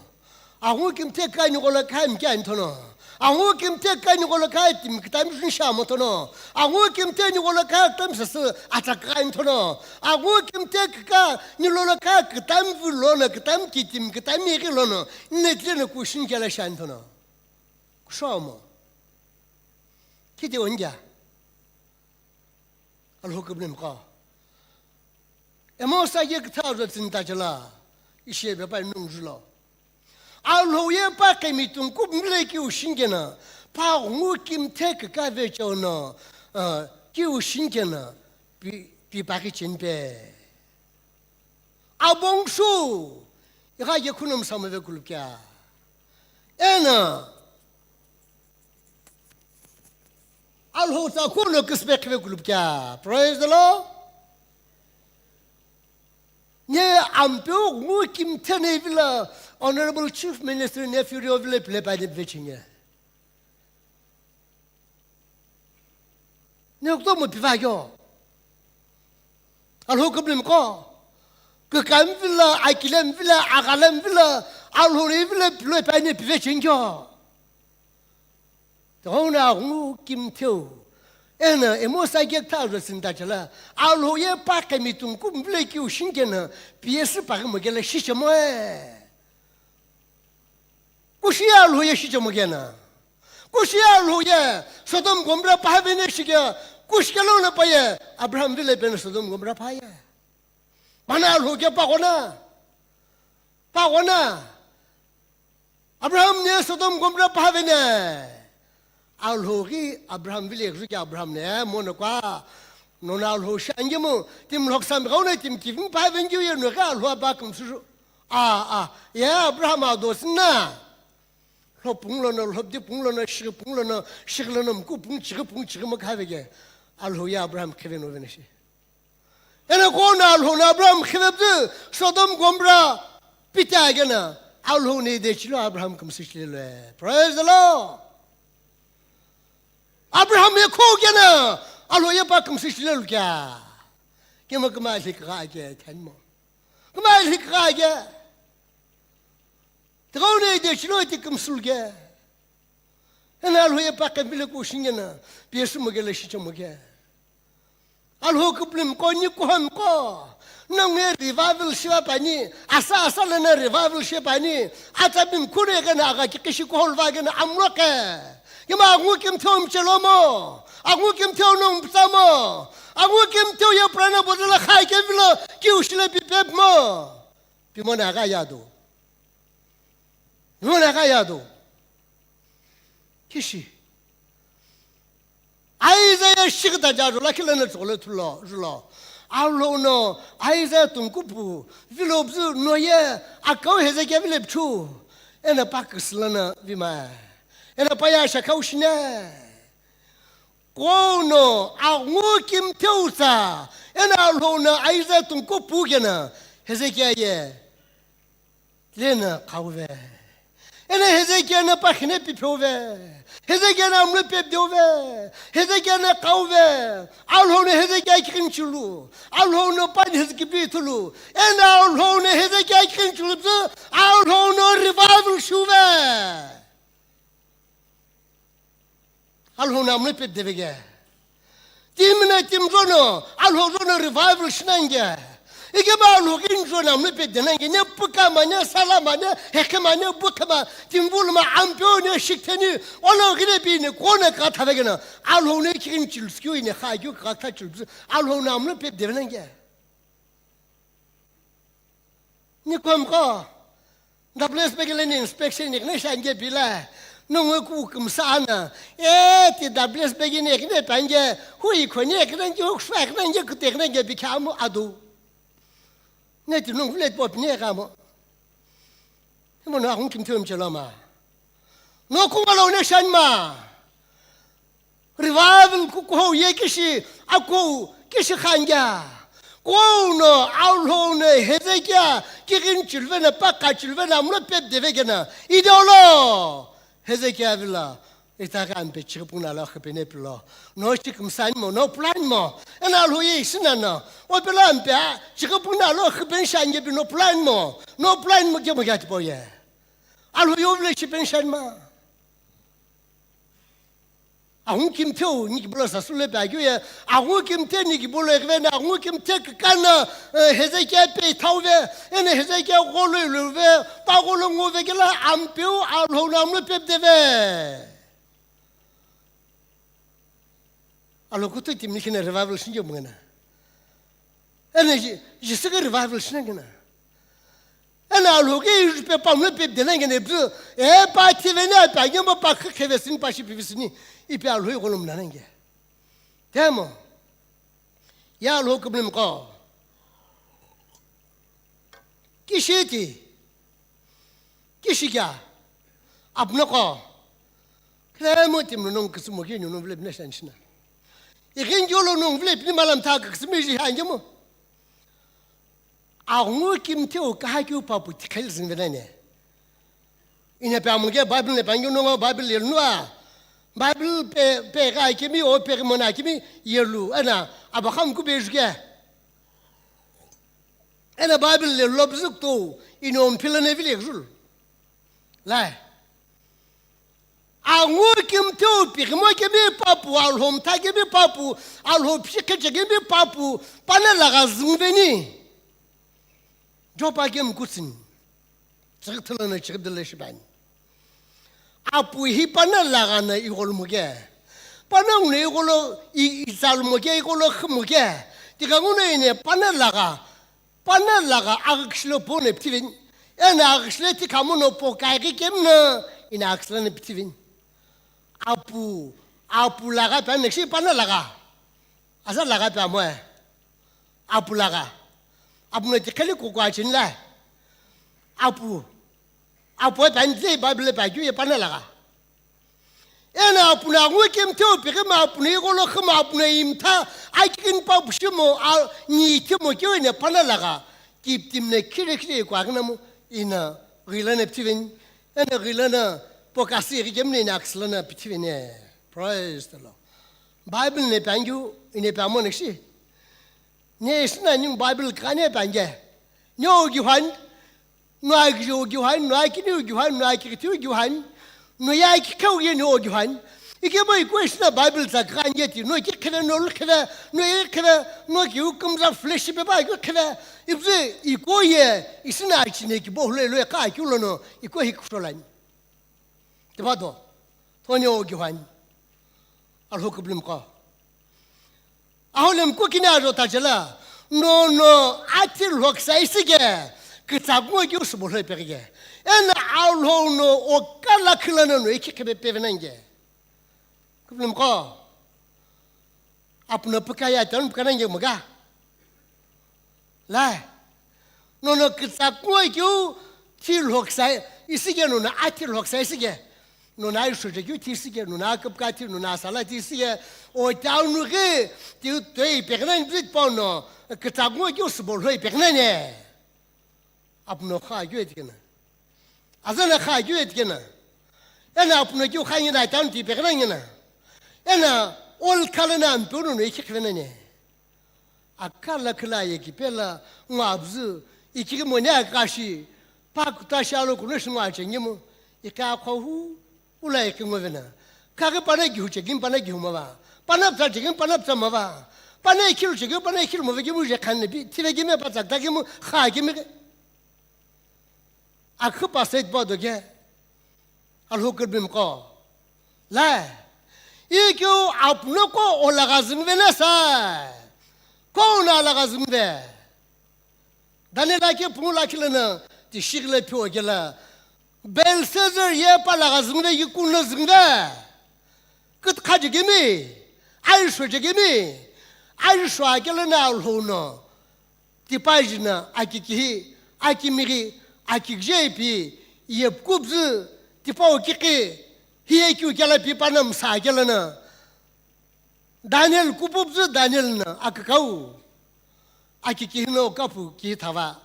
Aghungu kimthe kani gholo kha mkani thono. Aghungu kimthe kani gholo kha timi kitami jun shamo thono. Aghungu kimthe ni gholo kha kitami sasü atakani thono. Aghungu kimthe kani gholo kha kitami vu lono, kitami kitimi, kitami ghi lono. Netle no kushin kela shan thono. Kushomo. Kiti onja. Alhokiblim kha. Emosa ye kitha zotsin tachela. Ishe be pa nung julo. Alhou ye pa kemi tungkup mvile ki ushingena. Pa ngu kimthe kikave chono. Ah, ki ushingena. Pi, pi pa ki chinpe. Abong shu. Iga ye khunum samave kulupkya. Ena. Alhou tsa kuno kispe khive kulupkya. Praise the Lord. Nye ampeu ngu kimthe ne vila Honorable Chief Minister nephew rio vile pile pa ne vechinye. Ne kutomo piva yo. Alhou kublim ko. Kikam vila, akilem vila, agalem vila, alhou vila pile pa ne pive chingyo. Togona ngu kimtheu. Ena emosa ye tha zotsin tachela. Alhou ye pa kemi tungkup mvile ki ushingena. P S pa kemo gela shichemoe. Kushi alhou ye shichemogena. Kushi alhou ye Sodom Gomorrah pa vene shike. Kushi kelo na pa ye. Abraham vile bene Sodom Gomorrah pa ye. Mana alhou ke pa gona. Pa gona. Abraham ne Sodom Gomorrah pa vene. Alhou ghi Abraham vile ghi ke Abraham ne, eh, mo no kwa. Nona alhou shange mo, tim lhok sam gauna tim kiving pa venge ye no ghi alhou ba kum su. Ah, ah. Ye Abraham ado sinna. Lhopung lono, lhopdi pung lono, shigipung lono, shigilano mkupung, chigipung, chigima khavege. Alhou ye Abraham khive no vene shi. Ena kono alhou na Abraham khivebdu Sodom Gomorrah pita gena alhou ne de chilo Abraham kumsi chilelo. Praise the Lord. Abraham ye kho gena alhou ye pa kumsi chilelo kya. Kema kema hik ga ke thanmo. Kema hik ga ke. Tgau ne de chilo ti kumsul ke. Ena alhou ye pa kemile ku shingena, P S mo gela shiche mo ke. Alhou kublim ko ni kuham ko. Nang ye revival shiva pani, asa asa lena revival shiva pani, ata bim kure gena aga ki kishi kohol va gena amlo ke. Yema angu kimtheu mchelo mo, angu kimtheu nong pta mo, angu kimtheu ye prana bodela khai ke vilo ki ushile pi pep mo. Pi mo na ga yado. Nuna ka yado. Kishi. Isaiah shikita jajo lakhi lana tsokole thulo, julo. Alhou no, Isaiah tungkupu, vilo bzu no ye, akau Hezekia vile pchu. Ena pa kisilana vima. Ena pa ya shakau shine. Kono, angu kimtheu tsa. Ena alhou no, Isaiah tungkupu gena, Hezekia ye. Lena khauve. Ena Hezekia na pakhine pipheuve. Hezekia na amlo pepdeuve. Hezekia na khauve. Alhou no Hezekia kikhinchulu. Alhou no pani Hezekia pithulu. Ena alhou no Hezekia kikhinchulu bzu. Alhou no revival shuve. Alhou na amlo pep devege. Tim na tim zono, alhou zono revival shinange. Ikemu Alhou ghi njo na mlu pe dena nge, ne pukama, ne salama, ne hekhema, ne bukhema, timbuluma, ampeu, ne shiktheni, olo ghile bi ne kona ka thave gena, Alhou ne kigin chilskyu ne kha gyu ka tha chilbsu, Alhou na mlu pe dena nge. Ni kom ko, the place begin inspection ni ne shan ge bila, no ngu ku kumsa na, e ti the place begin ne ne pan ge, hui ko ne ne ge, hu swa ne ge, ku te ne ge bi khamu adu. Ne ti nung vlet pop ne kamo. Mo no akun kim thium cheloma. No kuma lo ne shan ma. Revival ku ko ye kishi, ako kishi khangya. Ko no, Alhou no, Hezekia, kikin chilvena, paka chilvena, mlo pep devegena. Idolo. Hezekia vila. Ita ka ampe chikapuna lo khapene pilo. No chik msan mo, no plan mo. Ena Alhou ye isina no. O pela ampe a, chikapuna lo khapen shanye bi no plan mo. No plan mo ke mo yat boye. Alhou yo vile chipen shan ma. Aghungu kimthe ni kibolo sasule pe akeu ye, aghungu kimthe ni kibolo eghivena, aghungu kimthe kikana, eh, Hezekia pe ithauve, ena Hezekia gholo iluve, pa gholo nguve kela ampeu Alhou na mlo pepdeve. Alhou kutu timni khina revival shinjo mungana. Ena ji-, jisike revival shinangina. Ena Alhou ke ijupe pa mlo pe dena ngene bzu, e pa thivene pa nyemba pa khevesini pa shipivesini, ipe Alhou igolo mnanenge. Temo. Ya Alhou kublim ko. Kishiti. Kishikya. Apno ko. Temo timno nong kisimo ke nong vile bina shanshina. Ikin jolo nong vile bini malam tha kisimi ji hanjemo. Aghungu kimthe o kaha keu papu tikhel zingvenane. Ina pe amuge Bible ne pangyo nongo Bible yelnua. Bible pe, pe gha kimi o pe mona kimi yelu. Ena abakham ku bejuke. Ena Bible le lobzuk to ino mpilane vile jul. Lai. Angu kimteu pikimo kemi papu, Alhou mtha kemi papu, Alhou phikhe kemi papu, pana laga zingveni. Jopa kemi kutsin. Chigthulana chigdele shibani. Apu hi pana laga na igol muge. Pana ngune igolo i, izal muge, igolo khmuge. Tika ngune ine pana laga. Pana laga aghikshilo po ne pithiveni. Ena aghikshile ti khamu no po kaighi kemna ina aghikshile ne pithiveni. Apu, apu laga pe anekshi pana laga. Aza laga pe amoe. Apu laga. Apu no ti khali kukwa chinla. Apu. Apu pe anle Bible pe akeu ye pana laga. Ena apuna angu kimteu pikima apuna igolo khima apuna imtha akikin pa pushimo a ni timo keu ene pana laga kiptimne khire khire kwa gnamu ina ghilana ptiven ena ghilana pokasi ri kemne ina akslana ptiven. Praise the Lord. Bible ne pangu ine pamone shi. Ne isna ning Bible kane pange. Ne ogi hwan No aki ogi hwan, no aki ni ogi hwan, no aki kiti ogi hwan, no ya aki kau ye ni ogi hwan. Ike mo iko isna Bible za kanye ti, no ki kheve, no lu kheve, no ye kheve, no ki ukum za flesh pe ba ki kheve. Ibze iko ye isna achi ne ki bo hule lo ka ki lo no iko hi kusholan. Te ba do. Toni ogi hwan. Alhokublim ka. Aholem kukini ajo tajela, no, no, athi lhoksa isige, kitsa kungo ki usubo lhoi pekige. Ena Alhou no okala khilana no iki kebe pevenange. Kublum ko. Apuna pukaya tan pukanange muga. Lai. Nono kitsa kuai kiu thi lhoksa isige nono athi lhoksa isige. Nono ai shoje kiu thi isige, nono akapka thi, nono asala thi isige. O taunu ge tiu toi pekna bit pono kitsa kuai kiu subo lhoi pekna ne. Apno kha kiu etkena. Azana kha kiu etkena. Ena apno kiu kha ngina taun ti pekna ngina. Ena ol khalana ampono no ikhi khvena ne. Akala khala ye kipela ngwa abzu ikiri mone akashi pa kutashi alo kuno shi ngwa chengi mo ika khohu ula iki ngwevena. Kage pana gihu chegin pana gihu mava. Pana psa chegin pana psa mava. Panai khilu chekeu, panai khilu movekemu je khan nepi, thivekemi pa tsaktakemu, khakemi ke. Akhu pa state pa doke. Alhokublim ko. La. Ikeu apno ko olaga zingve nasa. Ko na laga zingve. Daniel ake pungu lakhi lana ti shigla phi okela. Belshazzar ye pa laga zingve, ye kuna zingve. Kut khaji gimi, ai shoji gimi, ai shwa kela na alhono. Tipa jina aki kihi, aki miri, aki gje pi, ye kubzu, tipa okiki, hiye kyu kela pi panam sa kela na. Daniel kupupzü Daniel na akikau. Aki kihino kapu kithava.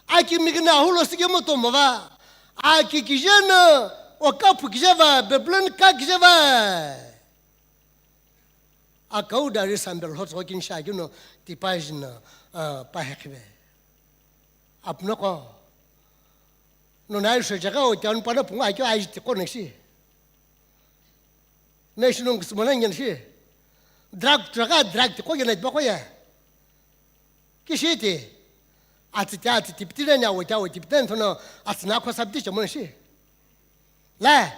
Aki migina hulo sige moto mova. Aki kijena o kapu kijeva, Babylon ka kijeva. Akau dari sambel hotso kin shagino tipa jina, ah, pa hekhive. Apno ko. No nai shojaka o tian pana punga akio aji tiko neksi. Nai shinong kisumana ngen shi. Drug, drug, drug ti ko yena ba ko ya. Kishi ti. Ati ti ati ti piti nani awo ti awo ti piti nani tono ati na ko sabti chamon shi. La.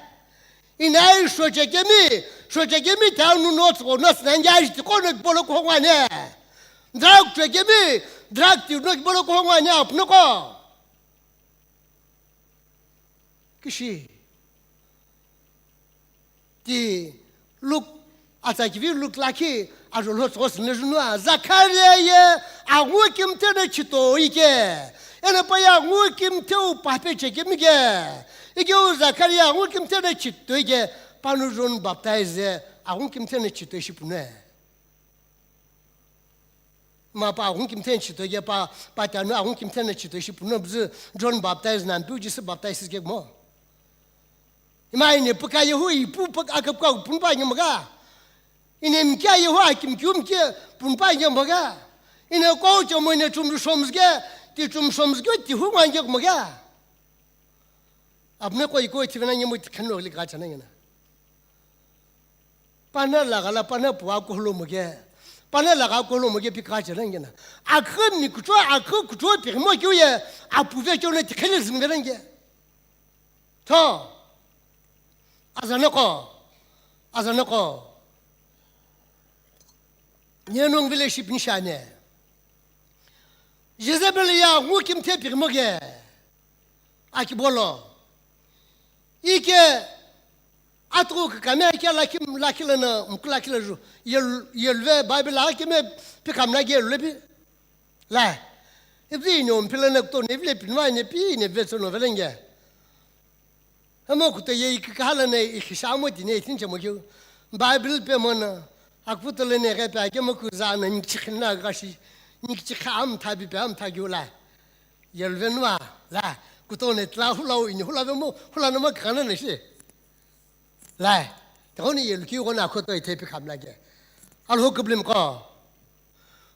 Inai shoche kemi, shoche kemi ta nu no tso no sna ngai ti ko no bolo ko ngwane. Drug shoche kemi, drug ti no bolo ko ngwane apno ko. Kishi. Ti Luk, atsa kivi Luk lakhi, ajo lo tso sne junu a, Zakaria ye, angu kimte ne chito ike. Ene pa ya angu kimte u pape chekemi ke. Ike u Zakaria angu kimte ne chito ike, panu John Baptize, angu kimte ne chito ishi pune. Ma pa aghungu kimthe chito ye pa, pa tanu aghungu kimthe na chito ishi puno bzu John Baptize na mpiu Jisü Baptize ke mo. Ima ine puka yehu ipu puka akapka punpa nge maga. Ine mkia yehu akim kiu mkia punpa nge maga. Ine ko chomo ine chum shomzge, ti chum shomzge ti hu nge maga. Apne ko iko ithivena nyemu tikheno li ka chana ngena. Pana laga la pana puwa kuhulu muge. Pana laga kuhulu muge pi ka chana ngena. Akhu mi kuchwa akhu kuchwa pi mo kiu ye apuve kiu ne tikhele zingvena nge. To. Azanoko. Azanoko. Nyenung vile ship nishane. Jezebel ya ngu kimthe pi mo ge. Aki bolo. Ike atuku kame ake lakhi lakhi lana mkhu lakhi laju. Yel yelve Bible ake me pikam lagi yelve pi. La. Ipi ni ompila na kuto ne vile pinwa ne pi ne vetso no velenge. Amo kuto ye iki kahala ne iki shamo ti ne itin chamo kiu. Bible pe mona. Akuto le ne ke pe ake mo kuza na ni chikhina gashi. Ni chikha am thabi pe am thagiu la. Yelvenua, la, kutone tla hulau ini hula vemo, hula nama kana na shi. La, toni yelki gona khoto ite pi khamla ge. Alho kublim ko.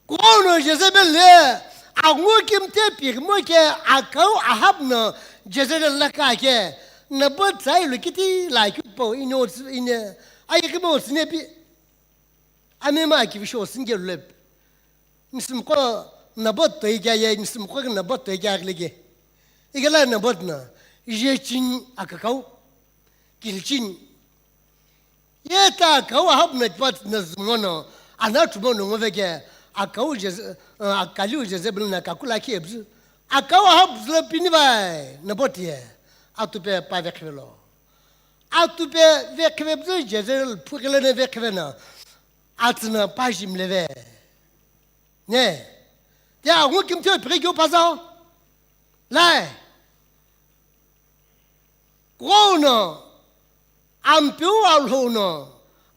Kono Jezebel le, angu kimte pi mo ke akau Ahab no Jezebel la ka ke, na bo tsai lo kiti la ki po ino ine, ayi ki mo sine pi. Ame ma ki visho singe lep. Nisimqo Nabot toikea ye, nisimqo Nabot toikea lege. Igala Nabot na, ye chin akakau, kilchin. Ye ta kau Ahab na tipat na zungono, ana chumo no ngoveke, akau Jez-, eh, akaliu Jezebel na kakula ki ebzu. Akau Ahab zlo pini vai, Nabot ye, atupe pa vekhvelo. Atupe vekhve bzu Jezebel phukile ne vekhve na, atsina pajim leve. Ne. Te angu kimthe pighi kyo pazao. Lai. Kono. Ampiu alhono.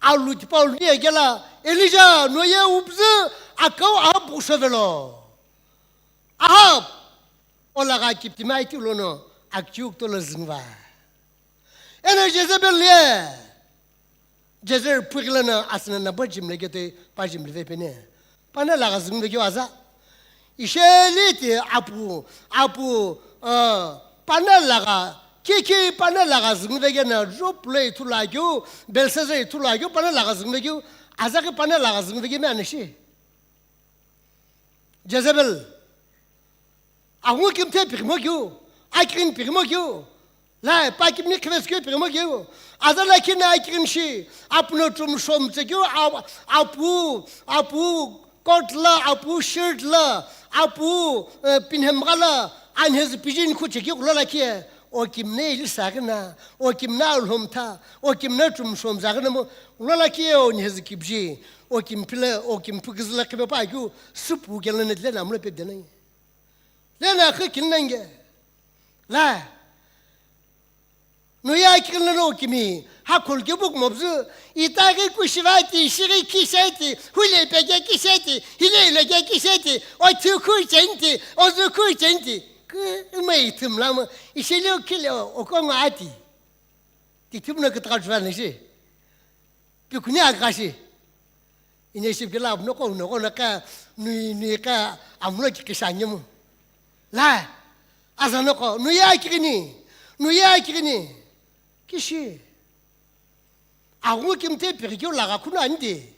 Alu tipa alu ni egela. Elijah no ye ubzu akau Ahab ushovelo. Ahab. Olaga kiptimai ti ulono. Akchiu ktolo zingva. Eno Jezebel ye. Jezebel phukila na asina na pajim lege te pajim leve pene. Pana laga zingve kyo aza. Isheli te apu, apu, ah, pana laga, kiki pana laga zingve ke na Job le ithula kyo, Belshazzar ithula kyo, pana laga zingve kyo, aza ke pana laga zingve ke me anashi. Jezebel. Angu kimthe pighimo keu, akighini pighimo keu, lai, pa kimni khivesü keu pighimo keu. Aza lakhi na akighini shi, apuno tumsho mtse keu, a-, apu, apu coat la, apu shirt la, apu, eh, pinhemgha la, anhezu pijini khuche keu kulo lakhi. O kimne ili saghina, o kimne alhomtha, o kimne tumsho mzaghina mo, kulo lakhi o nhezu kibji, o kimphi la, o kimphi kizü la khipe pa keu, supu kelo ne dile na mulo pe dena. Lena khe kinlenge. La. No ye akighi lono kimi. Hakhol ke buk mobzu. Itaghi kushivati, shighi kishati, hule pege kishati, hile ilege kishati, otu kuchenti, ozu kuchenti. Ke mai thumlamo. Ishele okile okongo ati. Ti thumno ke taqal juvane shi. Pikuni akashi. Ine shipikila apuno ko uno ko na ka nui, nui ka amulo ki kishanyimu. La, aza no ko, nui ya kikini, nui ya kikini. Kishi. Agu kimthe pikikyo laga kuna andi.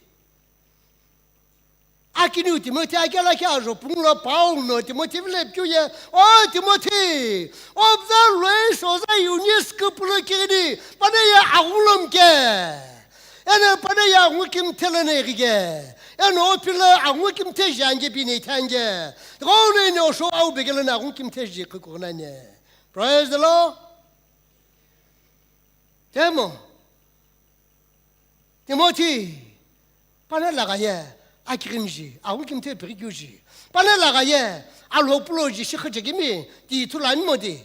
Akiniu Timothy akela kya ajo punglo Paul no Timothy vile pyu ye, "O Timothy, obza lois oza Eunice kupulo kigini, pane ya agulom ke. Ene pane ya angu kimthe lene gige. Ene opila angu kimthe jange bine thange. Gone ne osho au begele na angu kimthe ji kukunane." Praise the Lord. Temo. Timothy, pane laga ye, akighinji, awu kimthe pirikyu ji. Pane laga ye, alho pulo ji, shikha jagimi, ti ithulu ani modi.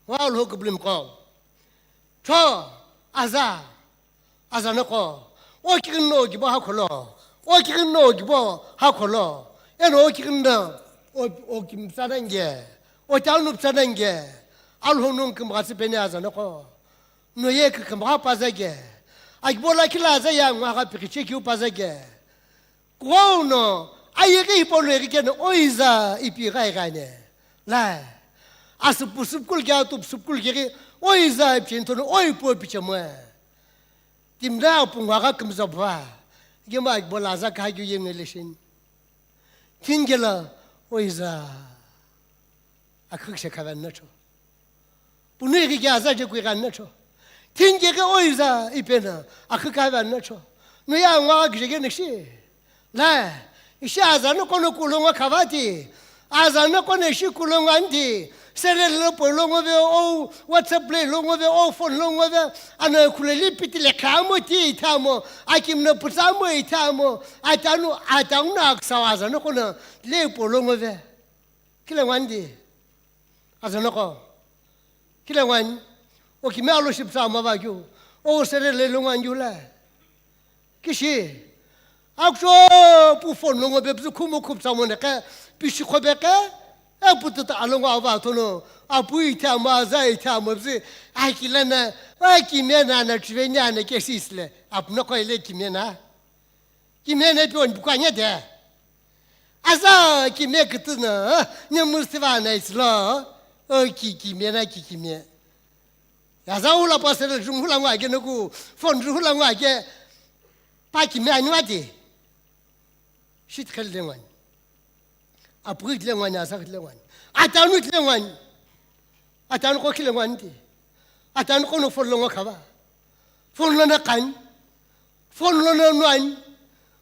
Wa alho kublim ko. Cho, aza, aza no ko. O kighin no gibo ha kholo. O kighin no gibo ha kholo. Eno o kighin no, o, o kim tsanange. O tanu tsanange. Alho nung kim gasi pene aza no ko. No ye kikimgha pazake. Akibo lakhi la za ya ngwa gha pikhiche kiu pazake. Kuwau no, ayeghi hipau no eghi keno, oiza ipi ghai ghane. Lai. Asupu supukul kia tupu supukul kiri, oiza ipi ntono, oipo ipi chemoe. Timna apu ngwa gha kimza bwa. Gima akibo la za kaha kiu yengele shin. Thingela, oiza. Akhuk shekhavan nacho. Punu igi kya za je kui gan nacho. Thinge ke oiza ipena akhuk avan nacho. No ya ngwa gije ge nixi. La, ishi aza no kono kulongo khavati. Aza no kono ishi kulongo andi. Sere lo polongo ve o WhatsApp le longo ve o phone longo ve. Ana kuleli piti le khamo ti ithamo. Akim no putsamo ithamo. Atanu, atanu na aksa aza no kono le polongo ve. Kile ngwandi. Aza no ko. Kile ngwani. O kimi alo shipsa ma va kyu. O sere le lo ngwani la. Kishi. Akcho pu phone lo ngo be bzu khumu khupsa mo ne ke. Pishi kho be ke. E pu tuta alo ngo ava tono. Apu itha ma za itha mo bzi. Ai kile na. Ai kime na na chive nya na ke sisle. Apu no ko ile kime na. Kimie na ipi oni bukwa nye de. Aza kimie kitu na, nye musti va na islo. O ki kimie na ki kimie. Aza ula pa sere jung hula ngwa ke noku, phone ju hula ngwa ke. Pa kimie ani wati. Shit khel de ngwan. Apu itle ngwani, aza itle ngwani. Atanu itle ngwani. Atanu ko kile ngwani ti. Atanu ko no phone lo ngo khava. Phone lo na kan. Phone lo na nwan.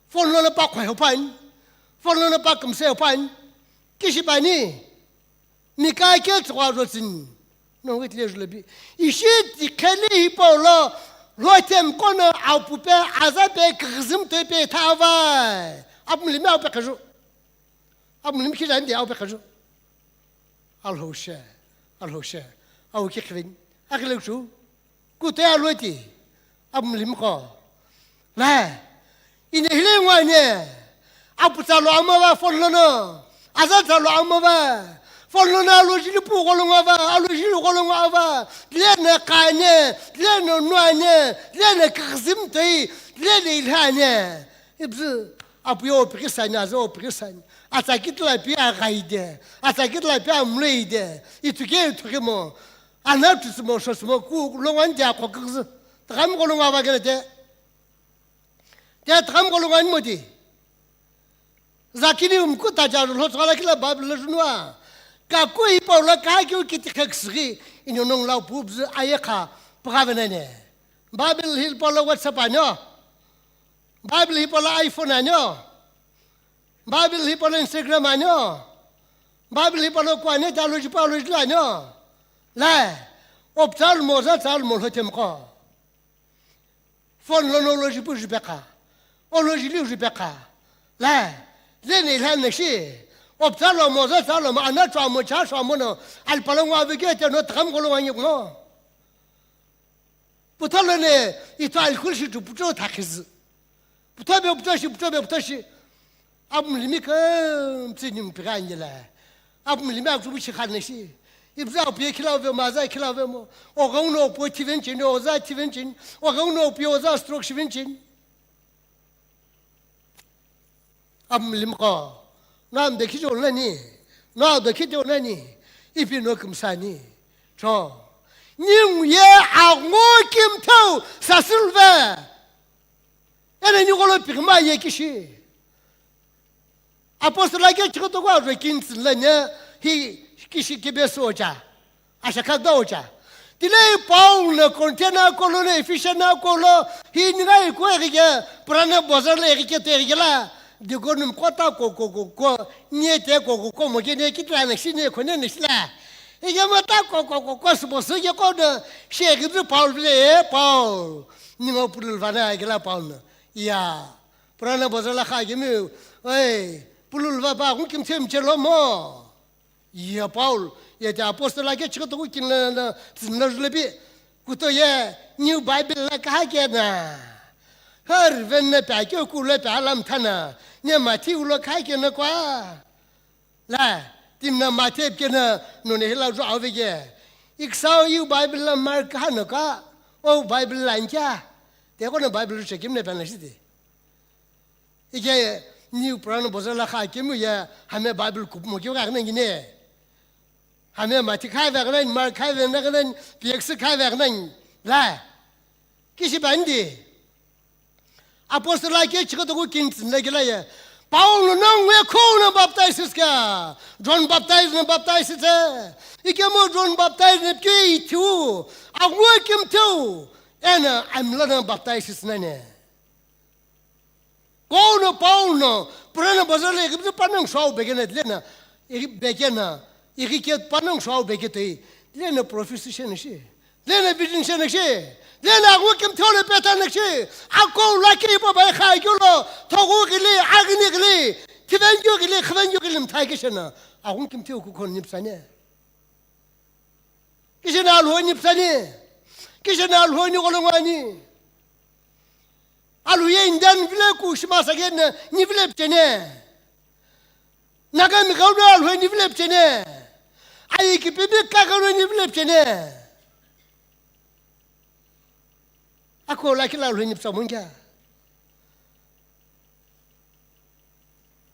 Phone lo na pa khwa hopan. Phone lo na pa kumse hopan. Kishi bani. Mika ke tswa ro tsin. No wit le jule bi. Ishi ti khele hi pa lo. Lo tem ko na apu pe aza pe kizim to pe thava. Apu limi apu pe kaju. Amu nim khila ndi au pe khaju. Alhoshe, alhoshe. Au ki khivin. Akile chu. Ku te aloti. Amu lim ko. La. Ine hile ngwane. Apu tsalo ama va phone lono. Aza tsalo ama va. Phone lono alo jili pu golo ngwa va. Alo jili golo ngwa va. Le ne kane. Le ne nwane. Le ne kizim tei. Le ne ilhane. Ibzu. Apu yo opikisani, aza opikisani. Atsakitla pi aghaide. Atsakitla pi amleide. Ituke itukimo. Ana tusimo shosimo ku longan dia kokuz. Takam kolonga bagene te. Te takam kolongan modi. Zakini umku taja lo tsala kila Bible lo junua. Ka ku ipa ula ka ki u kiti khek sigi ino nong lau pubz aye kha pagave nene. Bible hil pa lo WhatsApp anyo. Bible hil pa lo iPhone anyo. Bible hil pa lo Instagram anyo. Bible hil pa lo kwa ne ta lo ji pa lo ji la anyo. La. Op tal mo za tal mo lo tem ko. Phone lo no lo jipu jipekha. O lo jiliu jipekha. La. Lene ilhan ne shi. Op tsalo mo za tsalo mo ana tswa mo cha tswa mo no. Al palo ngwa vege te no tkham kolo wangi mo. Puthalo ne ito al khul shi tu puto thakhiz. Puto be puto shi puto be puto shi. Abum limi ka mtsini mpira ngela. Abum limi aksu shi khan shi. Ibza opie khila ve maza khila ve mo. O gauno po tiven chin o za tiven chin. O gauno po o za stroke shiven chin. Abum lim ko. Nam de khijo nani. Na de khijo nani. Ipi no kumsani. Cho. Ning ye agmo kim thau sasilve. Ene ni golo pikma ye kishi. Apostle ake chikoto kwa ro kin tsin le ne hi kishi kibe socha. Asha kha docha. Tile Paul ne Corinthian ko lo ne Ephesian ko lo hi ni gai ko ege ke purana bozar le ege ke te ege la. Digo num kota ko ko ko ko nie te ko ko ko mo ke ne kitla ne shi ne ko ne ne shi la. Ege mo ta ko ko ko ko sbo so ye ko ne she ege Paul le e Paul. Ningo pulul vana ege la Paul ne. Ya. Purana bozar la kha gimi, oi, pulul va ba gun kim them chelo mo. Iya Paul, ya te apostle ake chiko to kin na na tsin na jule bi. Kuto ye New Bible la kha ke na. Har ven na pa ke ku le pa lam thana. Ne Matthew ulo kha ke na kwa. La, tim na Matthew ke na no ne hila jo ave ke. Iksao New Bible la Mark ha na ka. O Bible la nkia. Te ko na Bible chekim ne pa na shi te. Ike New Purana bozar la kha kemu ye hame Bible kup mo keu kaghi nangine. Hame Matthew khai veghi nani, Mark khai veghi nani, P X khai veghi nani. La. Kishi bandi. Apostle la ke chiko toku kin tsin la gila ye. Paul no ngwe khou na baptize ka. John baptize na baptize te. Ike mo John baptize na ke ithu. Agwe kim thu. Ena I'm not baptized nani. Kau no Paul no, purana bozar le, ighipithu panang shau bekena, lena, ighi bekena, ighi ke panang shau beketoi, lena prophecy shena shi, lena vision shena shi, lena agwe kim thole peta na shi, ako la ke ipa bai khai kyo lo, thogu gili, agni gili, thiven kyo gili, khiven kyo gili mthai ke shena, agwe kim theu ku khon nipsane. Kishina alhoi nipsani. Kishina alhoi ni kolongwani. Alhoi ye Indian vile ku shima sage na ni vile pchene. Naga mi gauno alhoi ni vile pchene. Ayi ki pipi ka gauno ni vile pchene. Ako la kila alhoi nipsa mungya.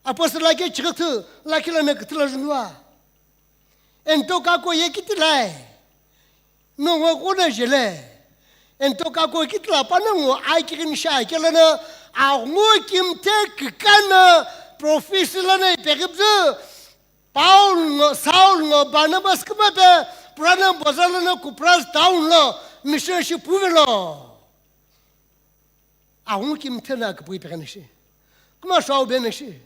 Apostle la ke chikathu la kila na kthila junwa. Ento ka ko ye kitilai. No ngo ko na jele. Ento ka ko kitila pa na ngo ai kikin sha kila na a ngo kim te kikana prophecy la na ipegibzu. Paul ngo Saul ngo Barnabas kuma pe purana bozar la na Kupras town lo mission shi puvelo. Aghungu kimthe na kupui peghenekshi. Kuma shau benekshi.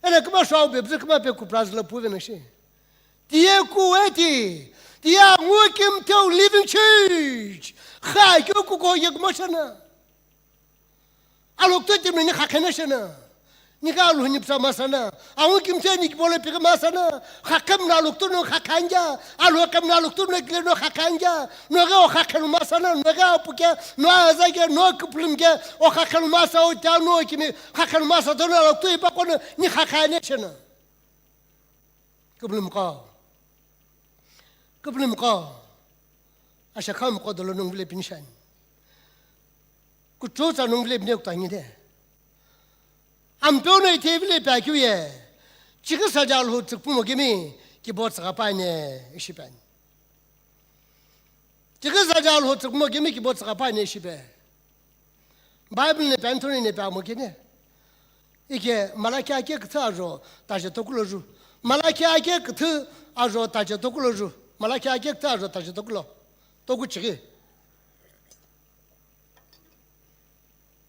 Ena kuma shau bebze kuma pe Kupras la pu venekshi. Tiye ku eti. Tiye aghungu kimthe living church. Kha kyo ku ko ye kuma shana. Alok to timni kha khene shana. Nika alu ni psa masana. Awu kimthe ni bole pika masana. Khakem na luktu no khakhanja. Alu kem na luktu no kile no khakhanja. No ga o khakhel masana. No ga puke. No azage. No kuplimke. O khakhel masa o ta no kimi. Khakhel masa to na luktu ipa kono ni khakhane chena. Kuplim ko. Kuplim ko. Asha kham ko dolo nung vile pinishan. Kutu tsa nung vile bine kutangi de. Ampeu no ite vile pa kiu ye. Chikisa ja lhu tsukpu mo kimi kibo tsaka pa ne ishipan. Chikisa ja lhu tsukpu mo kimi kibo tsaka pa ne ishipe. Bible ne pa Anthony ne pa mo kine. Ike Malachi ake küthü ajo taje tokulo ju. Malachi ake küthü ajo taje tokulo ju. Malachi ake küthü ajo taje tokulo. Toku chighi.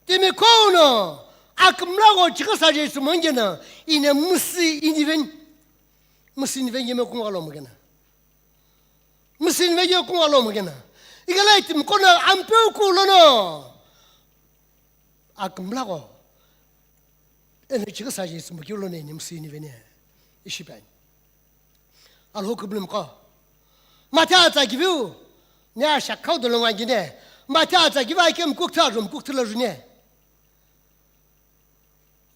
Timi kono akümla go chighi saje sumongena ine müsü iniveni. Müsü iniveni yeme kungalo mugena. Müsü iniveni yeme kungalo mugena. Igala itimi kono ampeu kulono. Akümla go. Eno chighi saje sumogilo ne ine müsü iniveni. Ishi pen. Alhokublim ko. Mathe atsa kiviu. Ne asha khau dolo ngangine. Mathe atsa kiviu ake mkuk tha rum kuk thula june.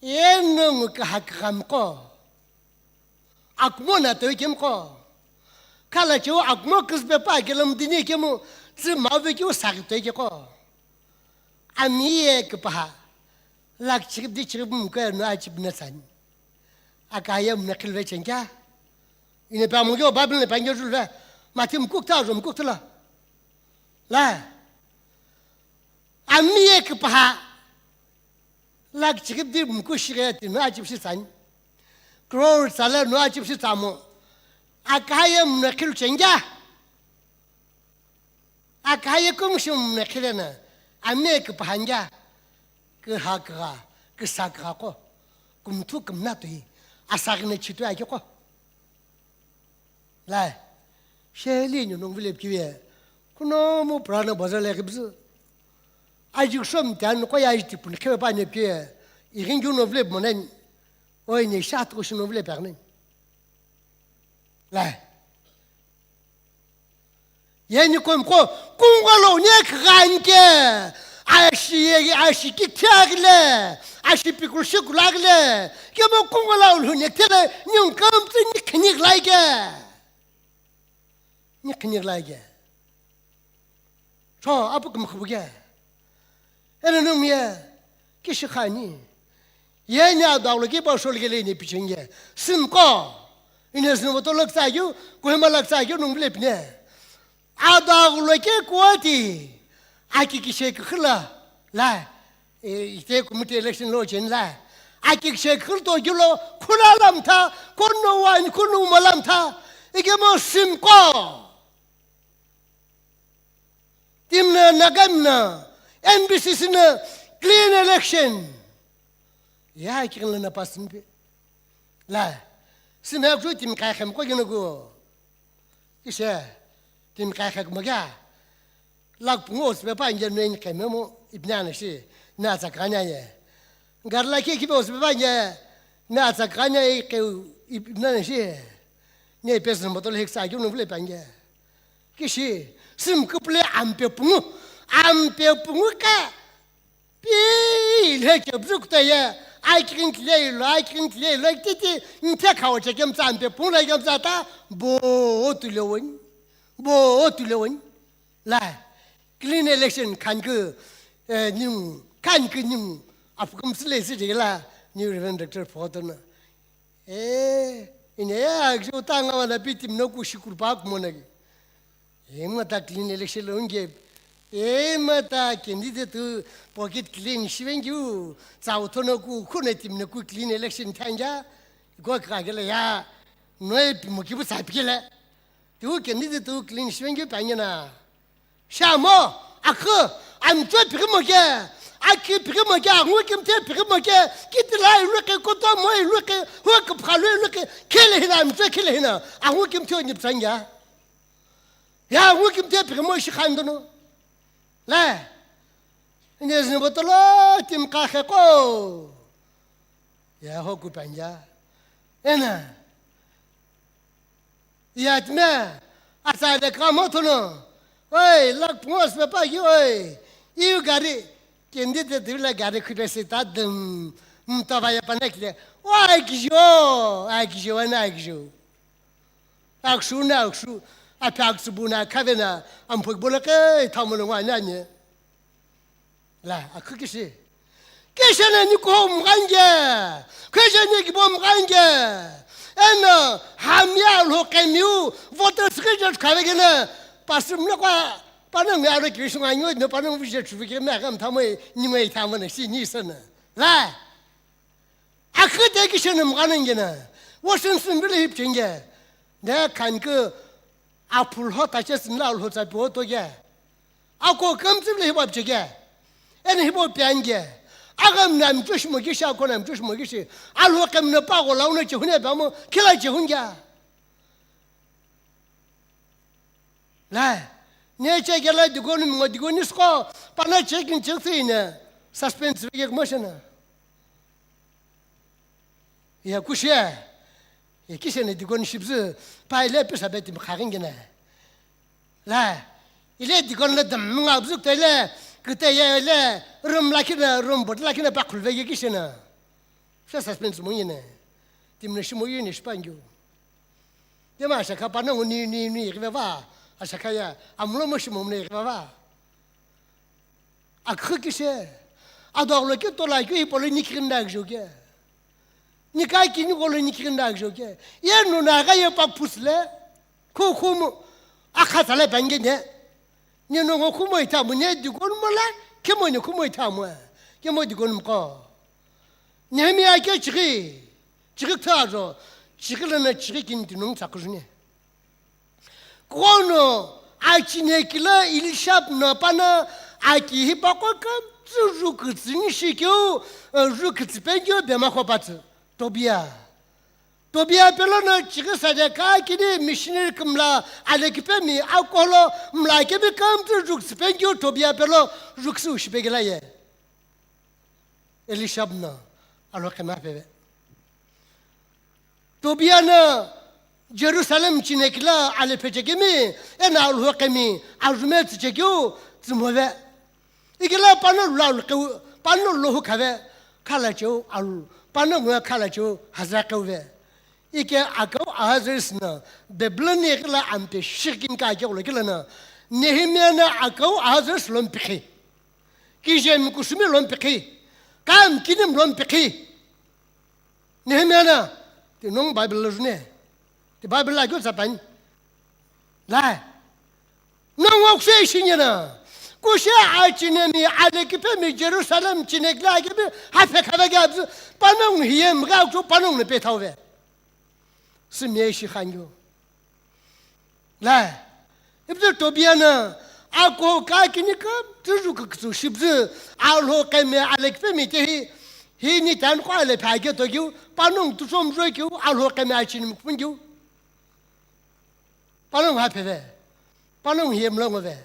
Eno ngu kahak gam ko. Akmo na toi kem ko. Kala cheu akmo kizbe pa kelem dini kemu. Tsi mave kiu sakhi toi ke ko. Ami ye kipaha. Lak chirip di chirip mko no achip na san. Akaya mna khilve chengya. Ine pa mungyo Bible ne pangyo julve. Mati mkuk ta jo mkuk tla. La. Ami ye kipaha. Lak chirip di mko shire ti no achip shi san. Crore sala no achip shi tsamo. Akaya mna khil chengya. Akaya kumshum ne khilena, ame kipahanja, kiha kiha, kisa kiha ko, kumthu kumna tui, asagina chitu ake ko. Lai, sheli nyu nung vile kiwe, kuno mu prana bazar le kibzu. Ajuk som tan ko ya jiti pun khewe pa ne kiwe, irin ju no vile monen, oi ne shat ko shino vile pernen. Lai. Yeni kom ko kungalo ne khanke. Ashi ye ashi kikya gile. Ashi pikul shikul agile. Kemo kungalo lu ne tele nyung kam tsi ni khini glaike. Ni khini glaike. Cho apu kümkhupu ke. Eno nung ye kishi khani. Ye ni adaglo ki pa shol gele ni pichenge. Sim ko. Ine sim to lak sa yu, Kohima lak sa yu nung le pine. Adaglo ke kuati. Aki kishe khla. La. E, ite committee election lo chen la. Aki kishe khul to julo khula lam tha, kono wan kunu malam tha. Ike mo sim ko. Timna Nagamna N B C C na clean election. Ya kikin lana pasin pe. La, sina ku tim kai khem ko gina ku. Kise, tim kai khem ko gya. Lak pungo sbe pa nge no in khem mo ipna na shi. Na sa kanya ye. Garla ke kibo sbe pa nge. Na sa kanya ye ke ipna na shi. Ne pes no botol hek sa ju no vle pa nge. Kishi, sim kuple ampe pungu, ampe pungu ka. Pi le ke bruk ta ye, ai kin le lo, ai kin le lo, titi, nte ka o che kem sa ampe pungu la kem sa ta, bo tu le won, bo tu le won. La, clean election kan ke, eh, ning, kan ke ning, apkum sile si de la, new Reverend Doctor Photo na. E, ine ya, akjo ta nga wana pi tim no ku shikul pa kumona ki. E, ma ta clean election lo nge. E, ma ta candidate tu pocket clean shiven ju. Sa utho no ku, ku ne tim no ku clean election thanja. Go ka gele ya. No e pi mo ki bu sa pi le. Tu candidate tu clean shiven ju pa na. Shamo, akhu, amcho pikimoke, aki pikimoke, angu kimte pikimoke, kitila iluke, kotomo iluke, huke phalo iluke, kile hina, amcho kile hina, angu kimte ni psanya. Ya angu kimte pikimo shi khandono. La, ine zini botolo, tim kakhe ko. Ya hoku panya. Ena. Yatme, asa de kamo thono. Oi, lak pungos me pa ki oi. Iu gari, kendi de dila gari khube se ta dum. Mtava ya panek le. Oi, kijo, ai kijo, ana kijo. Akshu na akshu. Apa akshu buna kavena. Ampok bola ke, thamono wa nanye. La, akhu kishi. Kishene ni ko mganje. Kishene ki bo mganje. Eno, hamia lo kemiu, voter secretary kavegene. Pastor mna kwa, panang ya lo kishi nganyo, no panang vije chuvike me kam thamoi, ni mai thamana, si ni sana. La. Akhü te kisheni mghanengena, washing machine vile hipchenge. Ne khanke aphulho tache sinla alho tsa pioto ge. Ako kamtsi vile hipo pchege. Eni hipo piange. Agam nam chush mo kishi, ako nam chush mo kishi. Alho kamna pa go launa chihune ba mo, kila chihunge. Lai, ne che kela dikoni mo dikoni sko, pana check in check thine, suspense vege kmo shena. Ya kushe, ya kishene dikoni shibzu, pa ile pisa beti mkhagen gene. Lai, ile dikoni le dam nga bzuk tele, kite ye le, room lakine, room bot lakine pa khulve ye kishena. Sha suspense mo yine. Timne shimo yine shipangyo. Dema ashakha panongu ni, ni, ni, yikive va. Ashakha ya, amulo mo shimo mne yikive va. Akhü kishe. Adoglo ke tola ke hipolo ni kirinda gjo ke. Ni ka kini golo ni kirinda gjo ke. Ye no na ga ye pa pusle. Khu khu mo. Akha tale bange ne. Ni no ngo khu mo ita mo ne dikon mo la. Ke mo ni khu mo ita mo. Ke mo dikon mo ko. Nehemiah ke chighi, chighi kuthu ajo, chighi lono chighi kini tinong tsakujuni. Kono, achinekila Elishab no pana, aki hipaqo kamtsu ju kütsü ni shikeu, eh, ju kütsü penkeu bema khopatsü, Tobia. Tobia pelono chighi saje ka kini missionary kümla alekipemi akolo mla kemi kamtsu ju kütsü penkeu Tobia pelo ju kütsü ushipegila ye. Elishab no alhokemi apeve. Tobia no Jerusalem chinekila alephe chekemi, eno alhokemi ajume tsüchekeu tsümove. Ikila pano lula alukeu, pano lohu khave, khala cheu alu, pano ngwe khala cheu hazra keuve. Ike akau Ahasuerus no Babylon ikila ampe shikin ka ake ulo kila no, Nehemiah no akau Ahasuerus lompikhi. Kije mi kusumi lompikhi, kam kinim lompikhi. Nehemiah na, ti nong Bible lo june, ti Bible la kyo sapan. Lai. Nong wok se shinya na. Kushe a chinemi, ale kipe mi Jerusalem chinek la kipe, ha pe kava gabzu, panong hiyem gakcho panong ne pe thauve. Simiye shi khangyo. Lai, ipithu Tobia no, ako kakini kamtsu ju kütsü shibzü, alhokemi alekipemi te hi, hi ni tan kwa le phage to kiu, panong tu som jo kiu, alhokemi achin mukpun kiu. Panong ha pheve, panong hiyem lo ngove.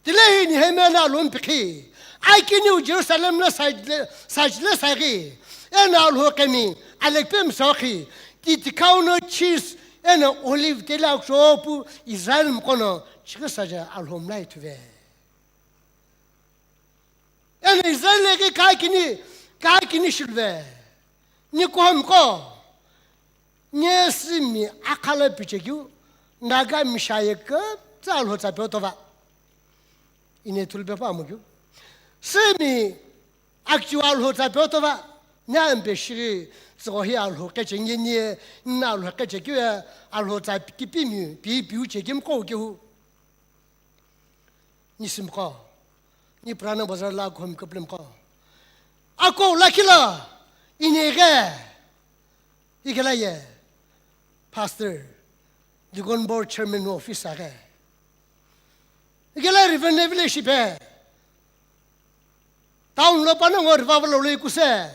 Tilehi Nehemiah no alon pikhi, akiniu Jerusalem no sajle, sajle saghi, eno alhokemi, alekipemi sokhi, ti tikau no cheese, eno olive tele akusopu Israel mkono, chikhi saja alhomlai thuve. Eno Israel ke kakini, kakini shilve. Ni kohom ko. Nye simi akhala pichekeu, Naga mishaye ke, tsa alho tsa pyo tova. Ine thulpe pa mo keu. Simi akchiwa alho tsa pyo tova. Nya ampe shiri, tsogo hi alho keche nye nye, na alho keche keu, alho tsa kipi mi, pi piu che kim ko keu. Nisim ko. Ni Purana Bazar la khom kaplem ko. Ako lakila, inege, igela ye, Pastor, Deacon Board Chairman office age. Igela Reverend Neville shipe. Town lo pana ngo revival lo ikuse.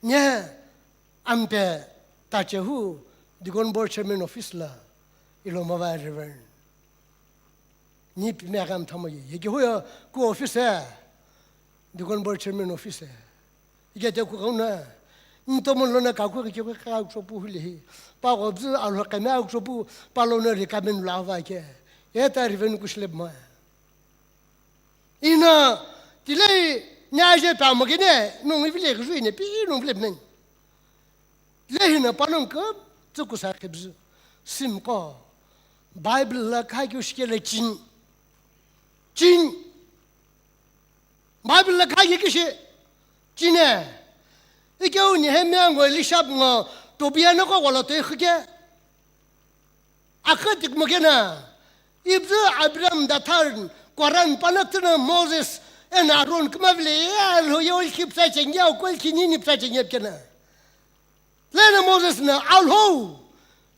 Nye ampe tachehu Deacon Board Chairman office la ilo mava Reverend. Ni pime agam thamo ye. Ye ke huyo ku office e. Deacon Board Chairman office e. Ike te ku kauna. Ntomo lona ka ku ke ka chopu hule hi. Pa go bzu alhokemi a chopu pa lona recommend lava ke. Eta Reverend kushleb ma. Ina tilei nyaje pa magene nung ivile gzui ne pi nung vile men. Tilei hina panung ka tsuku sa khibzu. Sim ko. Bible la kha kyu shikele chin. Chin. Bible la kha kyu kishi. Chine. Ikeu Nehemiah ngo Elishab ngo Tobia no ko wala to ikhike. Akha tikmokena, ibzu Abraham, Dathan, Koran, panakthina Moses, Eno Aaron kümavile, ye Alhou ye olkhi pütsa chengi, ye okhu olkhi nini pütsa chengi pükena. Leno Moses no, Alhou,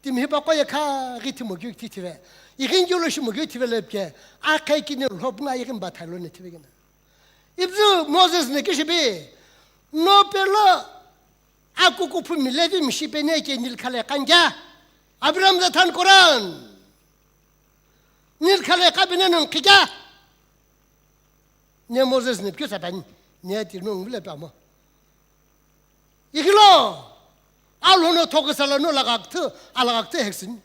timi hipaqo ye khaghi thimokeu thive, ighinkeu lo shimokeu thive lo püke, akhe kini lhopuna ighi mbathailo ne thive kena. Ipüzü Moses no kishipi, no pelo akuku phumi Levi mishi pene ke Nil khale khanke, Abraham zathan koran. Nil khale kha pene no khike. Ne Moses no pikeu sa peni, ne ti no ngule pamo. Ighilo, Alhou no thokisala no lagakthü, alagakthü heksin.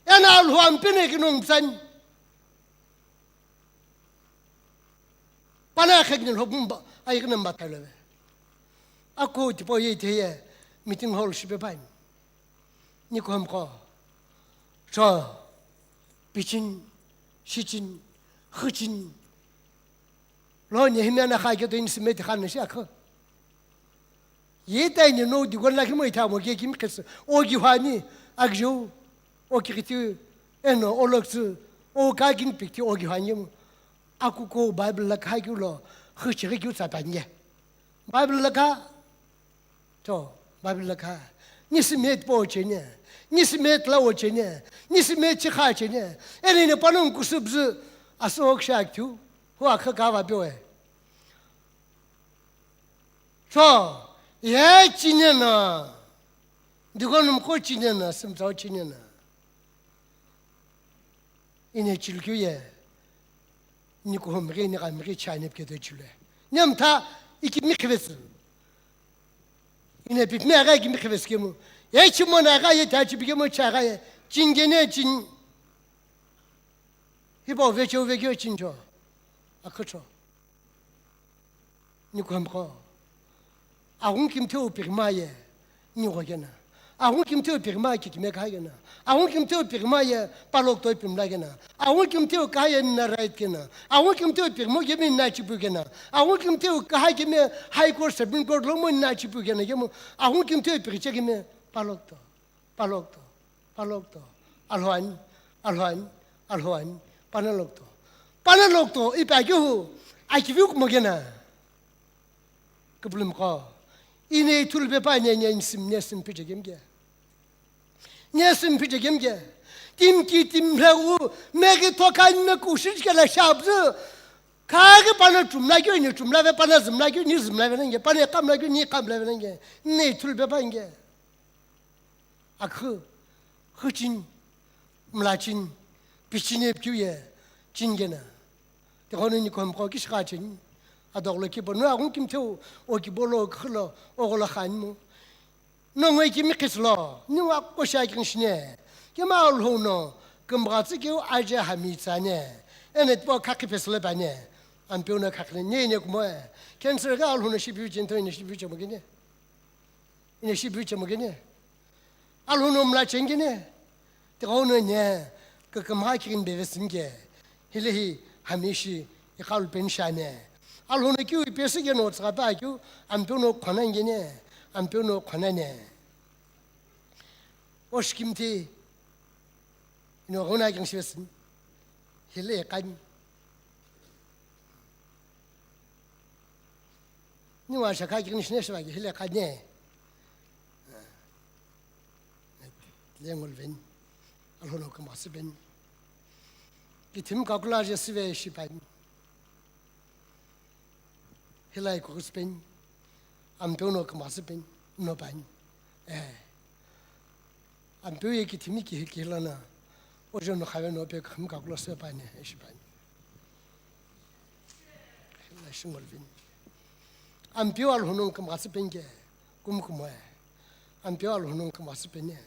Eno Alhou ampeu no ighino ngpsan. Pana khegni lhopumba, aighi namba thailove. Ako tipau ye itheye meeting hall shipe pai. Nikuhumqo. Cho. Pichin, shichin, khuchin. Lo Nehemia no kha keto inisime ti khan shi akho. Ye taini no dikon lakhi mo ithamo ke kimi khesi. O ki hani, akjo. O ki kiti, eno, o loksu. O ka kin pikti o ki hani mo. Akuko Bible la kha keu lo, khuchi keu tsa panye. Bible la kha, to, Bible la kha. Nisi met po chene, nisi met la o chene, nisi met chi kha chene. Eni ne panong kusubzu, aso ksha kthu, hu akha ka va pyo e. So, ye chine na, dikon mko chine na, simtsao chine na. Ine chilukeu ye, nikuhumghi, nikamghi, chane piketo chilue. Nemtha, ikimi khivesi. Ine pipime agha ikimi khivesi kemu. Ye chimona agha ye tachi pikemu cha agha ye. Chingene chin. Hipo vecheu vekeu chincho. Akhucho. Nikuhumqo. Aghungu kimtheu pighima ye, nigho kena. Aghungu kimtheu pighima kikime kha kena. Aghungu kimtheu pighima ye, palok toi pimla kena. Aghungu kimtheu kha ye, na right kena. Aghungu kimtheu pighimo kemi na chipu kena. Aghungu kimtheu kha kemi High Court, Supreme Court lo mo na chipu kena kemu. Aghungu kimtheu pighiche kemi, palok to. Palokto, palokto, alhwani, alhwani, alhwani, panalokto. Panalokto, ipi akeu hu, akiviu kumo kena. Kupulumqo. Ine ithulu pepa ne, ne, nisim, nesim piche kemke. Nesim piche kemke. Timki timlegu, meki tokan me kushichkela shabzu. Kagi pana tumla kyo, ni tumla ve, pana zimla kyo, ni zimla ve nenge, pana kamla kyo, ni kamla ve nenge. Ne ithulu pepa nge. Akhü, hüchin, mlachin, pichine pkiu ye, chin gena. Tikhonu nikuhumqo kishi kha chin. Adoklo kibo, no aghungu kimtheu, o kibo lo, khülo, ogholo khan mo. No ngoi kimi khislo, ni wa kosha kin shine. Kima Alhou no, kumbagha tsü kiu aje hami tsane. Ene tbo khakhi pesle bane. Ampeu no khakhne, ne ne kumo e. Cancer ga Alhou no shipiu chinto ne shipiu chamo gene. Ine shipiu chemo kene. Alhou no mla chengene. Tikhonu ne, kükümha kirin beve simke. Hilehi hami shi iqalu pen shane. Alhou no kiu ipesi keno tsaka pa kiu, ampeu no khona ngene, ampeu no khona ne. Oshkimti, ino ghona kin shivesin. Hile kan. Niwa shakha kini shine shiva ki hile kha ne. Le ngol ven. Alhou no kama siben. Kithim kakula je sive shipan. Hilai ko sipen. Ampeu no kama sipen. No pan. Eh. Ampeu ye kithimi ki, ki lana, ojo no khawe no pe khami kakula se pani, e shi pani. La shingol vin. Ampeu Alhou no kümgha tsü penge, kumkumo e. Ampeu Alhou no kümgha tsü pene.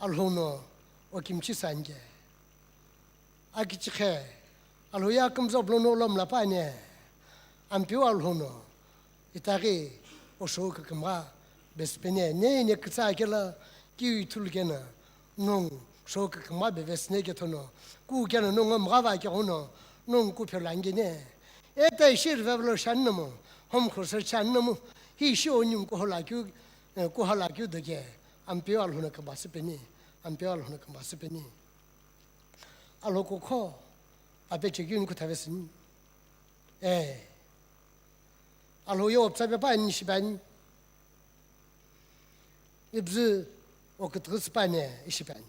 Alhou no o kimchi sange. Akichikhe, Alhou ye kümtsü blono lomla pane, Ampeu Alhou no, itaghi, o shou kükümgha, besüpene, ne ne kütsa kela, kiu ithulu kena, nong, shou kükümgha bevesüne kethono, ku kena nong mgha va keghono, nong ku phelo angene. Eta ishi rivevelo shannomu, home crusade shannomu, hi ishi o nyum kuhola kiu, eh, kuhola kiu doke, Ampeu Alhou no kümgha süpeni, Ampeu Alhou no kümgha süpeni. Alhou kukho, Ape chekeu ni kuthave sini. Eh. Alhou ye opsa pe pa ani shipani. Ibzu okutgü sipani ishipani.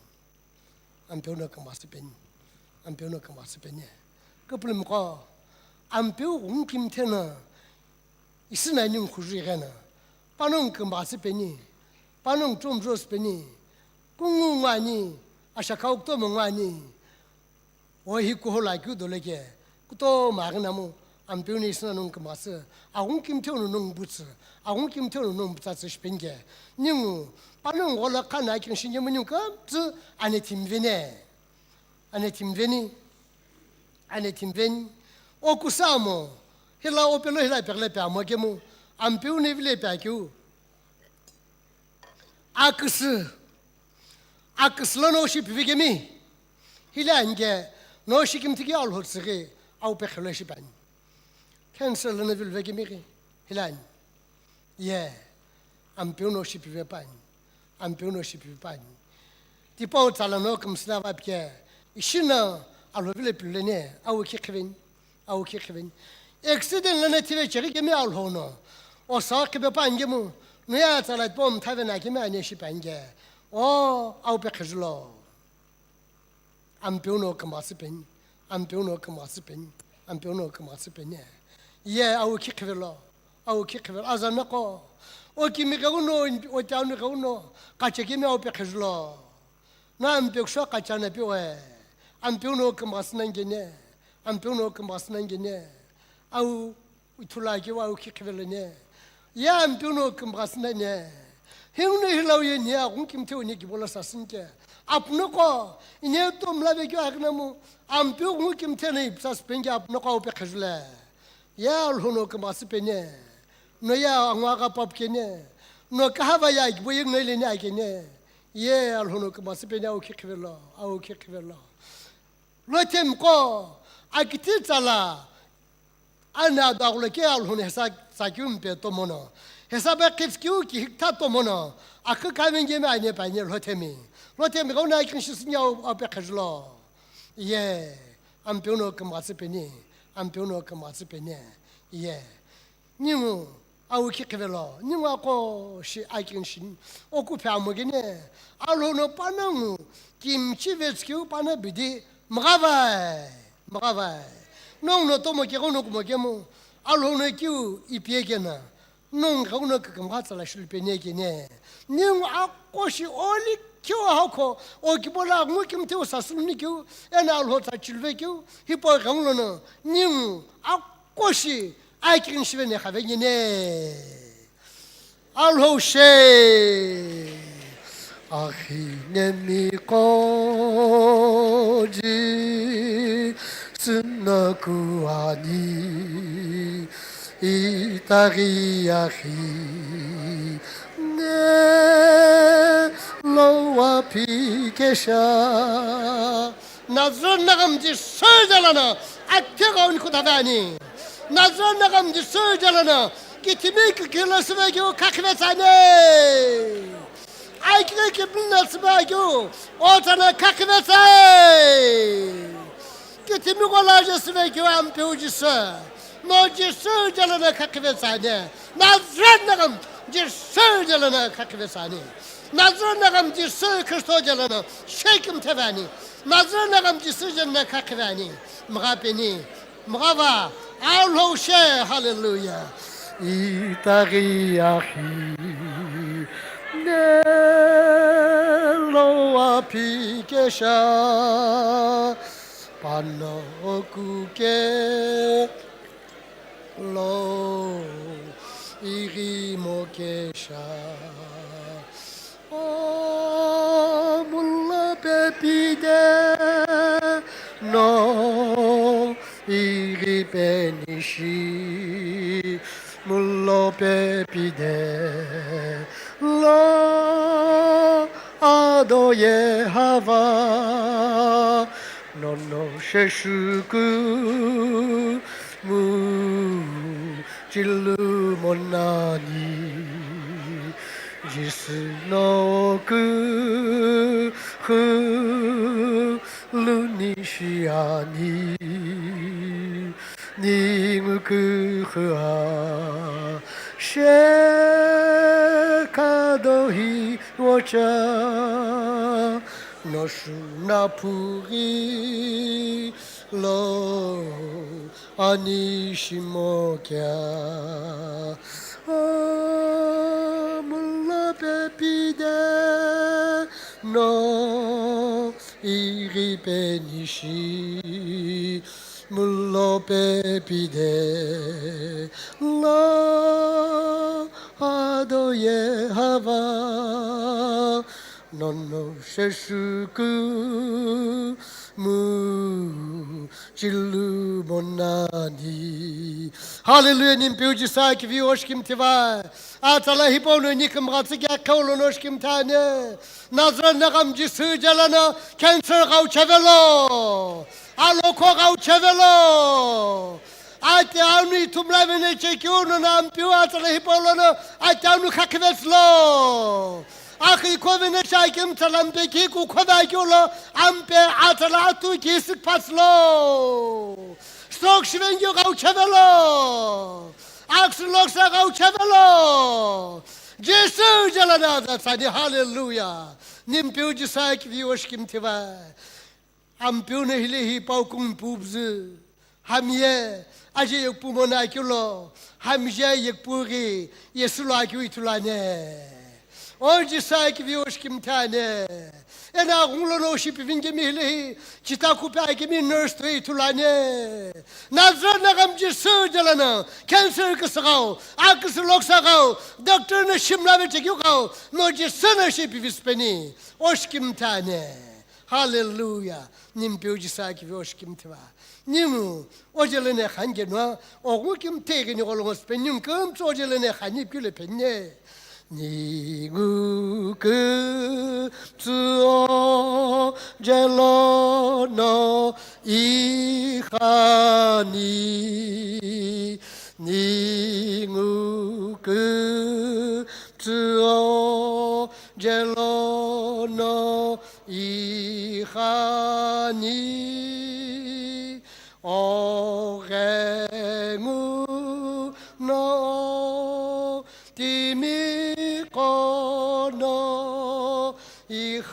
Ampeu no kümgha sipeni. Ampeu no kümgha sipeni. Kupulumqo. Ampeu ghungu kimthe no ishi nani nkhuju ighena. Panongu kümgha sipeni. Panongu chomjo sipeni. Kungu ngwani. Ashakau kutomo ngwani. O hi kuhou lo akeu dolo ke, kutomo aghi namu, Ampeu no ishi nani nongu kümgha sü, aghungu kimthe no nongu butsü, aghungu kimthe no nongu butsatsü shipeni ke. Ningu, panongu gholo khana akinshi ngemu ningu kümtsü ane thimveni. Ane thimveni. Ane thimveni. O kusamo, hila opelo hila peghile pe amo kemu, Ampeu no vile pe akeu. Aküsü. Aküsü lo no shi pivi kemi. Hile ani ke, no shi kimthi ke Alhou tsüghi, au pekhe lo shi pani. Cancer lo no vilve kemi ghi, hile ani. Ye, Ampeu no shi pive pani. Ampeu no shi pive pani. Tipau tsala no kümsüna va pike, ishi no Alhou vile pile ne, au khi khiveni. Au khi khiveni. Accident lono thive cheghi kemi Alhou no. O sa khipe pa angemu. No ye tsala tipau mthave na kemi ane shi pa ange. O, au pekhe julo. Ampeu no kümgha sipeni. Ampeu no kümgha sipeni. Ampeu no kümgha sipeni. Ye au khi khivelo. Au khi khivelo. Aza nako. O kimi ghe uno, o tanu ghe uno. Kache kemi au pekhe julo. No Ampeu kusho kachana pi oe. Ampeu no kümgha sina ngene. Ampeu no kümgha sina ngene. Au ithulu akeu au khi khivelo ne. Ye Ampeu no kümgha sina ne. Hingu no hilau ye ne aghungu kimthe ne kibola sasini ke. Apu noko, ine tomla vekeu aghi namu, Ampeu ghungu kimthe no ipsa sipeni ke apu noko au pekhe jule. Ye Alhou no kümgha sipeni. No ye angwa gha papu keni. No kahava ye akibo ye ngele ni akeni. Ye Alhou no kümgha sipeni au khi khivelo, au khi khivelo. Lothemi qo, akithi tsala, ani ado aghulo ke Alhou no hesa tsakeu mpe tomo no. Hesa pe khitskeu ki hikta tomo no. Akhi kavenge me ane pa ane Lothemi. Lothemi gho na akinshi sini au, au pekhe julo. Ye, Ampeu no kümgha sipeni. Ampeu no kümgha sipeni. Ye. Ningu, au khi khivelo, ningu aqo shi akinshi, oku phe amo keni, Alhou no panongu, kimchi vetskeu pana bidi, mghavai, mghavai. Nongu no tomo keghono kumo kemu, Alhou no kiu ipi ekena, nongu ghono kükümgha tsala shilupeni ekeni. Ningu aqo shi oli keu ahokho, o kibola ngu kimthe u sasuni keu, ena Alhou tsa chilve keu, hipau ghengulo no, ningu aqo shi, Akighi shive ne khavengene. Alhou she. Akhi nemi qo Jisü no kuani. Itaghi akhi ne lo aphikesha. Nazareth naghi Jisü jalono, akhe ghauni kuthavani. Nazareth naghi Jisü jalono, kithimi kikilo sivekeu khakhive tsani. Aikile kibinna sivekeu, otsana khakhive tsai. Kithimi kola je sivekeu Ampeu Jisü. No Jisü jalono khakhive tsani. Nazareth naghi Jisü jalono khakhive tsani. Nazareth naghi Jisü Khristo jalono shekim thevani. Nazareth naghi Jisü jalono khakhivani. Mgha peni. Mgha va. Alhou she. Hallelujah. Itaghi akhi ne lo aphikesha. Pano kuke lo ighimokesha. O mulo pepide no ighipeni shi. Mulo pepide lo ado ye hava. Nono sheshuku mu chilu monani. Jisü no ku khu luni shiani. Ningu kukhua shekado hi ocha no shuna puri lo ani shimo kya. Amulo pepide no iri penishi. Mulo pepide lo ado ye hava nono sheshuku mu chilu monani. Hallelujah, nimpiu Jisü kivi oshkim tiva. Atala hipau no nikim gatsi kya khau lo no oshkim thane. Nazareth nagam Jisü jalana cancer gau chevelo. Alokho gau chevelo. Ate anu ithumla vene chekiu no nampiu atala hipau lo no ate anu khakhives lo. Akhi khovene shakim tsalam peki ku khova kyu lo ampe atala atu ki sik pas lo. Stroke shiven kyu gau chevelo. Aksi loksa gau chevelo. Jisü jalana da tsani, hallelujah. Nimpiu Jisü kivi oshkim tiva. Ampiu no hile hi pau kung pubzü. Hamiye aje yekpu mona kyu lo. Hamije yekpu ghi Yesu lo akyu ithulane. O Jisü kivi oshkim thane. Ena ghunglo no shipi vingemi hile hi chita kupe akemi nurse toi ithulane. Nazareth nagam Jisü jalana cancer kisagau, akisi loksagau, doctor no shimla ve chekyu kau, no Jisü no shipi vispeni. Oshkim thane. Hallelujah. Nimpiu Jisü kivi oshkim tiva. Ningu ojelene khan keno, ogu kim tegini golongos pe ningu kümtsü ojelene khani pile penne. Ningu kümtsü ojelono ikhani. Ningu kümtsü ojelono ikhani. Oghenguno timi qono ikhanani.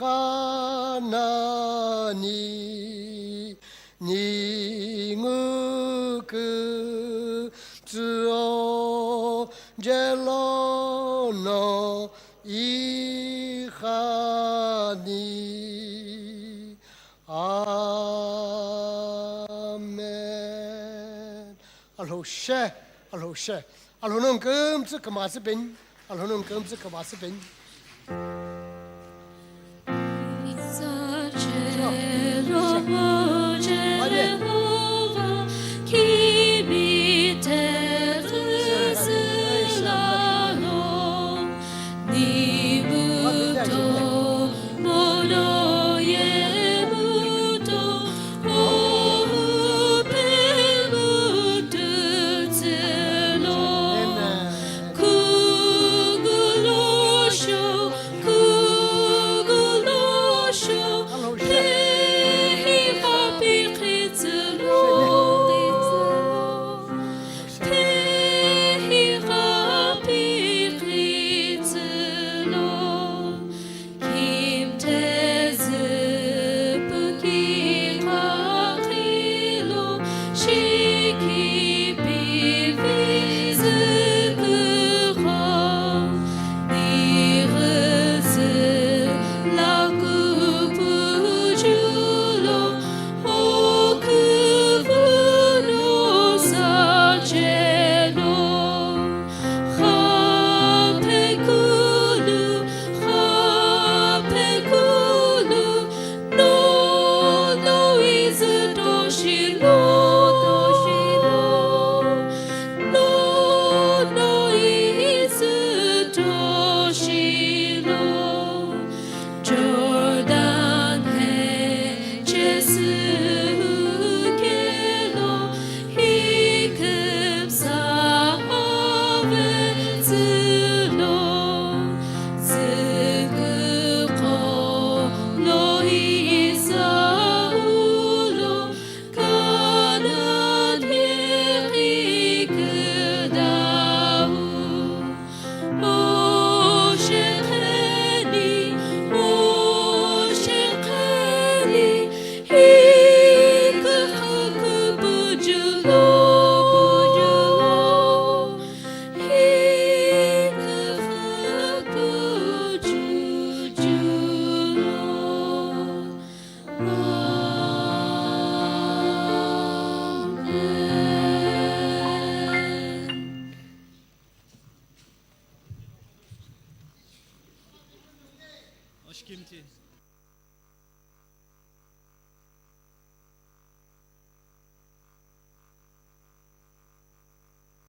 Ningu kümtsü ojelono ikhani. Amen. Alhou she, Alhou she. Alhou nung kümtsü kümasi ben. Alhou nung kümtsü kümasi ben. Kimchi.